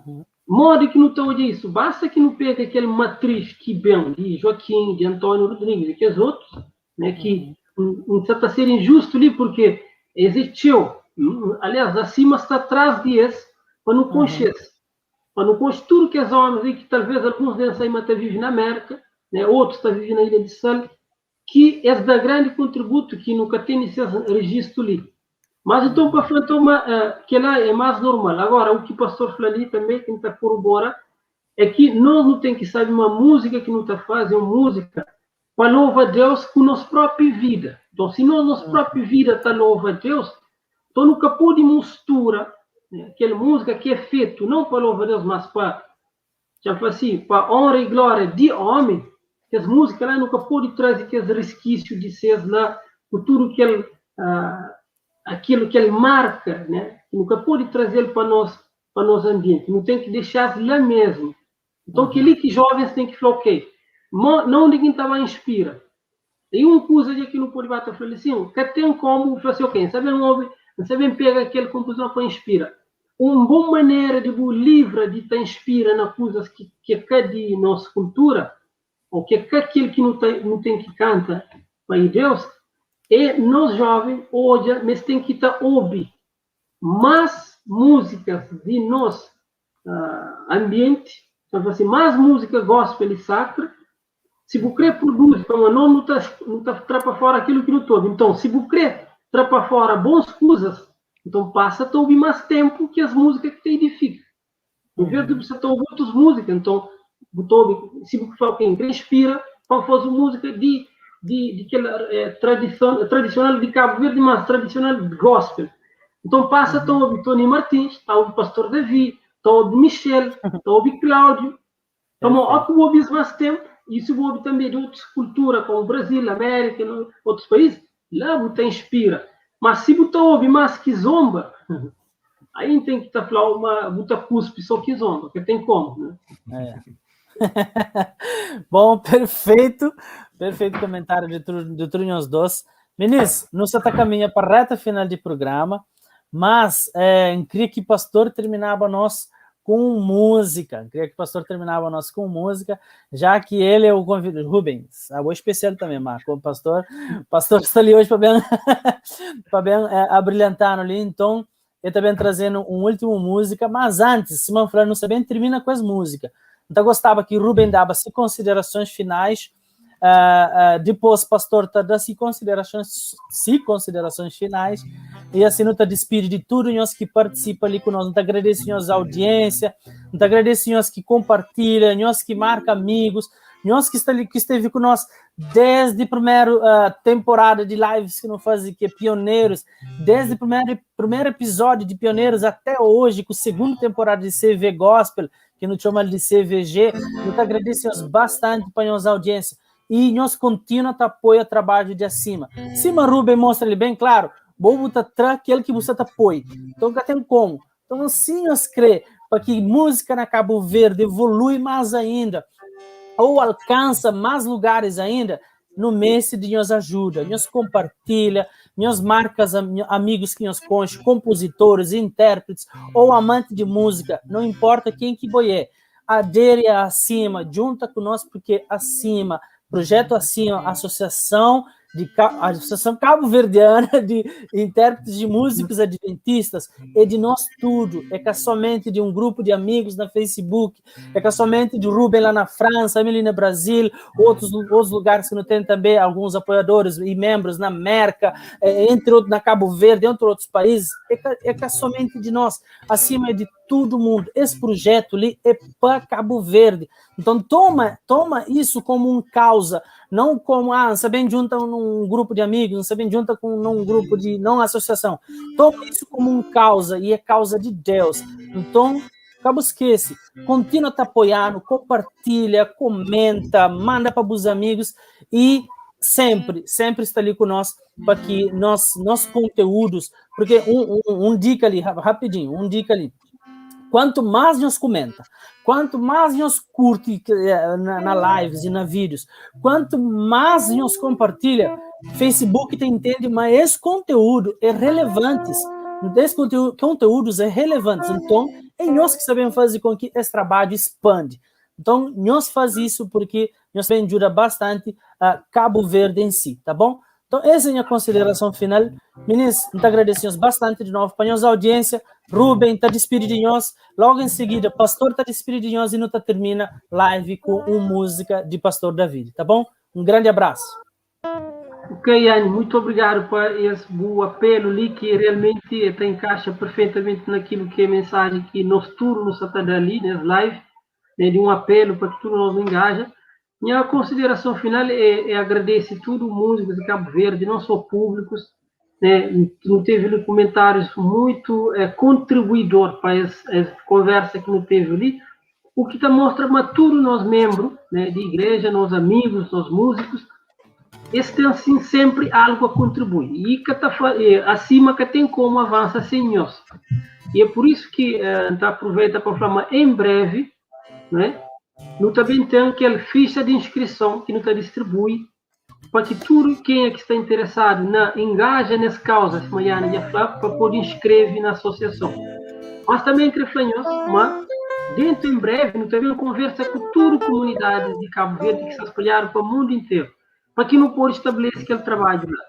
Modi ki nu ta odja isu? Basta ki nu pega kel matriz ki ben di Joaquim, di António Rodrigues e kes otus, né, ki N sa ta ser injustu li porque es é txeu, aliás, acima sta atrás di es pa nu konxe-s, pa nu konxe tudu kes omis li ki talvez alguns deles sai ma ta vive na Amérika, né, otus ta vive na Ilha di Sal, ki es da grandi kontributu ki nu ka tene ses rejistu li. Mas nton pa fla nton ma kela é mas normal. Agora u ki pastor fla li tanbe ki N ta korobora é ki nos nu ten ki sabe ma múzika ki nu ta faze é un múzika pa lova Deus ku nos propi vida. Nton si nos nos propi vida ta lova Deus, nton nu ka pode mustura kel múzika ki é fetu não pa lova Deus mas pa Dja N fla si, pa onra i glória di ómi, kes múzika la nu ka pode traze kes riskísiu di ses la ku tudu kel akilu kel marka, né? Nu ka pode traze-l pa nos pa nos anbienti, nu ten ki dexa-s la mesmu. Nton kel-li ki jóvens ten ki fla, ok, mo na undi ki N ta ba inspira? I un kuza dja ki nu pode ba ta fla li sin, ka ten komu bu fla si, ok, N sa ben obi, N sa ben pega kel konpozison pa inspira. Un bon manera di bu livra di ta inspira na kuzas ki ki é ka di nos kultura, o ki é ka kel ki nu ta nu ten ki kanta pa i Deus, é nos joven odja ma es ten ki ta obi mas musikas di nos anbienti, ta fla si, mas musika gospel i sakra. Si bu krê produzi, pamodi nos nu ta nu ta tra pa fora akilu ki nu ta obi. Nton, si bu krê tra pa fora bons kuzas, nton pasa ta obi más ténpu kes múzika ki ta idifika. Envês di bu sta ta obi otus múzika, nton bu ta obi, si bu fla, ok, N krê inspira pa N faze un múzika di di di kel tradison tradisional di Kabu Verdi, mas tradisional gospel. Nton pasa ta obi Tony Martins, ta obi Pastor Davi, ta obi Michel, ta obi Cláudio. Pamodi ó ki bu obi-s más ténpu, i si bu obi tanbê di otus kultura, kómu Brazil, Amérika, otus país, la bu ta inspira. Má si bu ta obi más kizomba, aí N ten ki ta fla-u ma bu ta kuspi sô kizomba, ka ten kómu, né? É. Bom, perfeito. Perfeito comentário de, tru, de Trunhos Doce. Minis, nu sa ta caminha pa reta final di programa. Mas eh, N kria ki pastor terminaba nós com música. N kria ki pastor terminaba nós com música, já que ele é o convidado. Rubens, a boa especial também, Marco. O pastor, pastor está ali hoje para bem, para bem eh, abrilhantar ali. Então, ele está bem trazendo um último música, mas antes, se não falar, não sabem, termina com as músicas. Então, gostava que Rubem dava se considerações finais. Uh, uh, depois pastor ta da si considerações, si considerações finais e assim nu ta despide de tudo nós que participa ali conosco. Nu ta agradece nós audiência, nu ta agradece nós que compartilha, nós que marca amigos, nós que está ali, que esteve conosco. Desde primeru temporada di lives ki nu faze ki é Pioneiros, desde primeru primeru episódio di Pioneiros até hoje ku segundu temporada di CV Gospel, ki nu txoma-l di CVG, nu ta agradese nhos bastante pa nhos audiência e nhos kontinua ta apoia trabadju di Acima. Sima Ruben mostra li ben klaru, bo bu ta tra kel ki bu sta ta poi. Então ka ten komu. Então si nhos kre pa ki múzika na Kabu Verdi evolui más ainda ou alkansa más lugaris ainda, nu meste di nhos ajuda. Nhos konpartilha, nhos marka amigus ki nhos konxe, konpozitoris, intérpretes ou amanti di múzika, não importa ken ki bo é. Adere a Acima, djunta ku nos porque Acima, Projeto Acima, Associação de Associação Cabo-Verdiana de Intérpretes de Músicos Adventistas, é de nós tudo, é que é somente de um grupo de amigos na Facebook, é que é somente de Ruben lá na França, Emily no Brasil, outros lugares que não tem também alguns apoiadores e membros na América, entre outros na Cabo Verde, entre outros países, é que é somente de nós, acima de todo mundo. Esse projeto ali é para Cabo Verde. Então toma isso como um causa, não como, sabem junta num grupo de amigos, não sabem junta com num grupo de, não associação. Toma isso como um causa, e é causa de Deus. Então, cabo esquece, continua te apoiando, compartilha, comenta, manda para os amigos e sempre, sempre está ali conosco para que nós conteúdos, porque um dica ali, rapidinho, um dica ali, quanto mais nos comenta, quanto mais nos curte na lives e na vídeos, quanto mais nos compartilha, Facebook te entende, mas esse conteúdo é relevante. Esse conteúdos é relevante. Então, é nós que sabemos fazer com que esse trabalho expande. Então, nós faz isso porque nós também ajuda bastante a Cabo Verde em si, tá bom? Então, essa é a minha consideração final. Meninos, muito agradecemos bastante de novo para a nossa audiência. Ruben está despedindo de nós. Logo em seguida, pastor está despedindo de nós e não termina live com uma música de Pastor David, tá bom? Um grande abraço. Ok, Yane, muito obrigado por esse bom apelo ali, que realmente está encaixa perfeitamente naquilo que é a mensagem que nós turnos está ali, nessa live, né, de um apelo para que tudo nós engaja. Minha consideração final é agradecer tudo músicos de Cabo Verde, não só públicos, né, não teve comentários muito contribuidor para essa conversa que não teve ali, o que tá mostra mas tudo nós membros, né, de igreja, nós amigos, nós músicos, esse tem assim sempre algo a contribuir e que tá, acima que tem como avança sem nós. E é por isso que tá aproveita para falar, mas em breve, né, nós também tem aquela ficha de inscrição que nós tá distribui para que tudo quem é que está interessado na engaja nessa causa, se Mariana já falou, para poder inscrever na associação. Mas também queria falar, mas dentro em breve, nós também conversa com toda a comunidade de Cabo Verde que está espalhada para o mundo inteiro, para que não pode estabelecer aquele trabalho lá.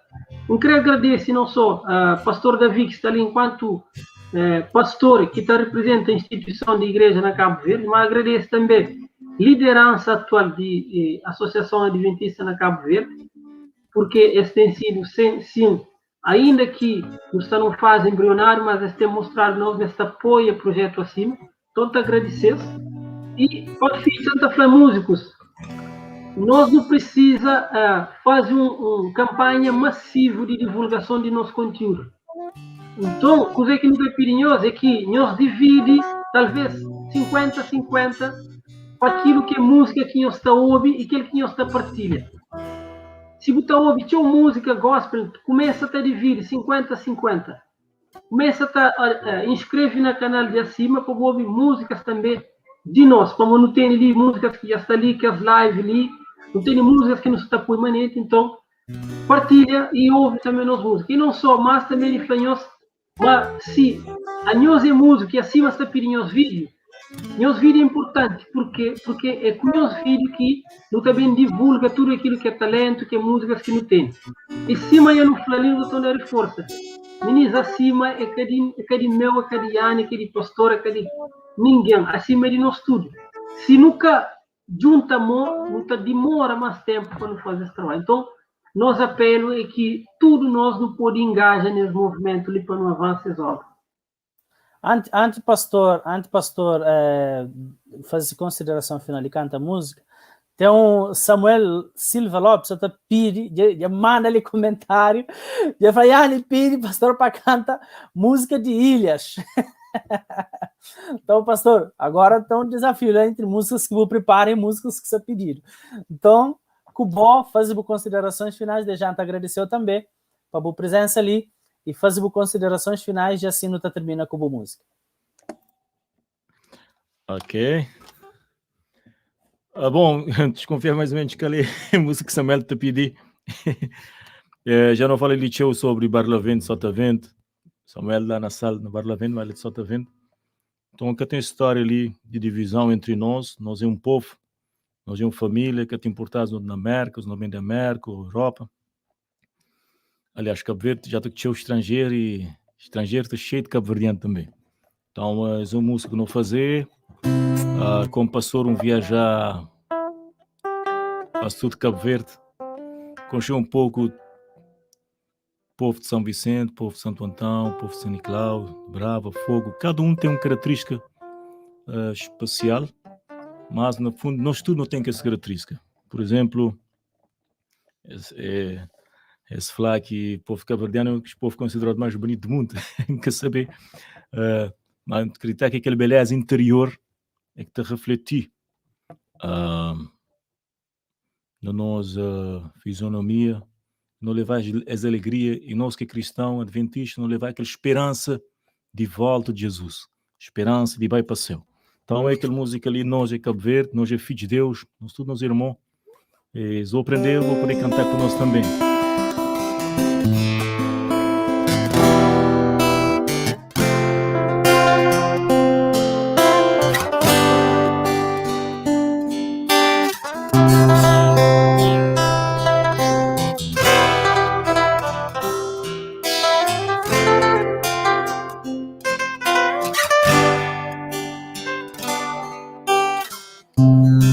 Eu queria agradecer não só ao pastor Davi, que está ali enquanto pastor, que está representa a instituição de igreja na Cabo Verde, mas agradeço também liderança atual de Associação Adventista na Cabo Verde, porque esse tem sido, sim, ainda que não está numa fase embrionária, mas esse tem mostrado nós esse apoio ao projeto acima. Então, te agradecer. E, pode fi, Santa Fé Músicos, nós não precisa fazer uma campanha massiva de divulgação de nosso conteúdo. Então, o que nós pedimos é que nós divide, talvez, 50-50, para aquilo que é música que nós está ouvindo e aquilo que nós está partilha. Se você está ouvindo tinha música gospel, começa a dividir 50-50. Começa a inscreve no canal de acima para ouvir músicas também de nós, como não tem ali músicas que já está ali, que as lives ali, não tem músicas que não está permanente, então partilha e ouve também as músicas. E não só, mas também de nós, mas se a nós é música e acima está pedindo os vídeos, nos vídeo é importante, porque é com os vídeos que nós também divulga tudo aquilo que é talento, que é músicas que não tem. E cima eu não falo, eu estou dando força. Meninas, acima é cada meu, é cada Yane, é cada pastor, é cada ninguém. Acima é de nós tudo. Se nunca junta mão, nunca demora mais tempo para não fazer esse trabalho. Então, nosso apelo é que tudo nós não podemos engajar nesse movimento ali para não avançar as obras. Antes, pastor, fazer consideração final e canta música, Tem um Samuel Silva Lopes ta pidi, dja manda ali comentário, dja fala, Yani pidi pastor pa canta música de ilhas. Então, pastor, agora tem um desafio né, entre músicas que vou preparar e músicas que são pedido. Então, com bom, fazer considerações finais, de já te agradeceu também para a presença ali e fazer considerações finais e assim não termina com a música. Ok. Ah, bom, desconfio mais ou menos que ali a música que Samuel te pedi. Já não falei liceu sobre Barlavento, Sotavento. Samuel lá na sala, no Barlavento, mas ele de Sotavento. Então, que tem história ali de divisão entre nós. Nós é um povo, nós é uma família que tem importado na América, os vem da América, Europa. Aliás, Cabo Verde já está cheio de estrangeiro e estrangeiro está cheio de cabo-verdiano também. Então, é uma música que não fazer, como pastor um viajar pastor de Cabo Verde, conheci um pouco povo de São Vicente, povo de Santo Antão, povo de São Nicolau, Brava, Fogo, cada um tem uma característica especial, mas no fundo nós tudo não tem essa característica. Por exemplo, esse falar que o povo cabo-verdiano é o povo considerado mais bonito do mundo, quer saber, mas acreditar que aquela beleza interior é que te reflete na nossa fisionomia, não levar essa alegria, e nós que é cristão, adventista, não levar aquela esperança de volta de Jesus, esperança de vai para o céu. Então é aquela música ali, nós é Cabo Verde, nós é filho de Deus, nós todos nós irmãos, e vou aprender, vou poder cantar conosco também.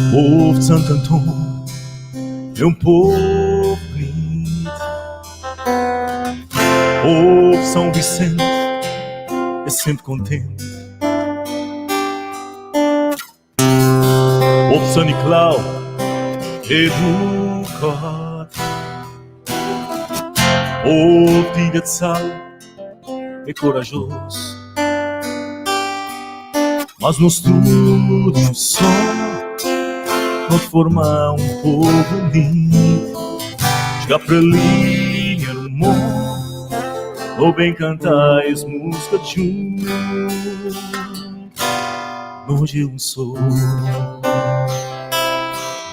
Povo de Santo Antão é um povo bonito. Povo de São Vicente é sempre contente. Povo de São Nicolau é educado. Povo de Ilha de Sal é corajoso. Mas nós tudo um só, nós formar um povo unido. Chegar pra linha no morro, ou bem cantar as músicas junto. Nós é um só,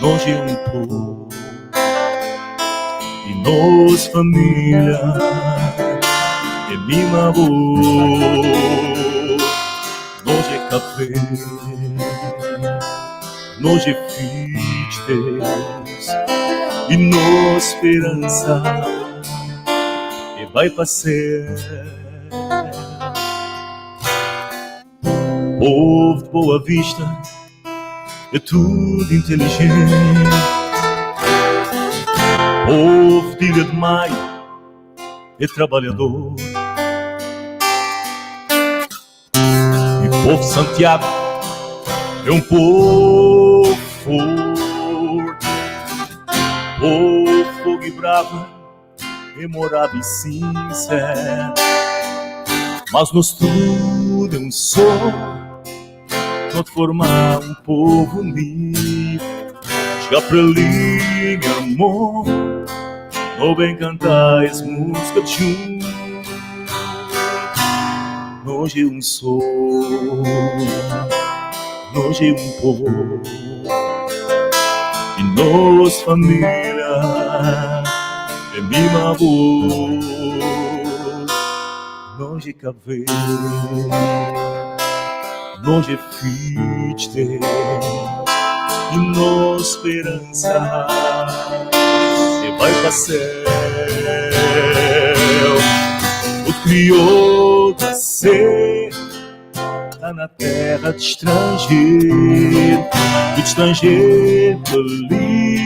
nós é um povo, e nós família é mima boa. Nós é café, nós é filho de Deus, e nossa esperança e vai passar. Povo de Boa Vista é tudo inteligente. Povo de Ilha de Maio é trabalhador. E povo de Santiago é um povo forte. Povo fogo e brava, memorável e sincero. Mas nós tudo é um só, pode formar um povo unido. Chega pra ali, meu amor, não bem cantar as músicas junto. Nós é um só, nós é um povo, e nós família é mima avô. Nós é Cabo Verde, nós é filho de Deus, e nossa esperança e vai para céu. O criou da ser, tá na terra de estrangeiro, de estrangeiro ali,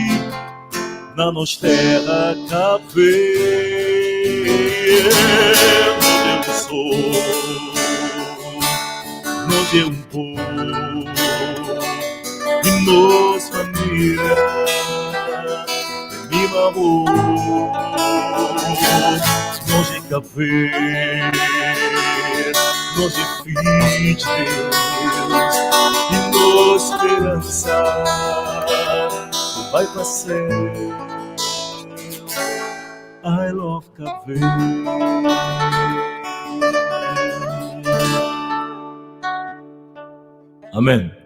na nossa terra Cabo Verde. Nós é um sou, nós é um povo, e nossa família Sima bo. Nos é Cabo Verde, nos é fidju di Deus i nos speransa nu bai pa séu. I love Cabo Verde. Amen.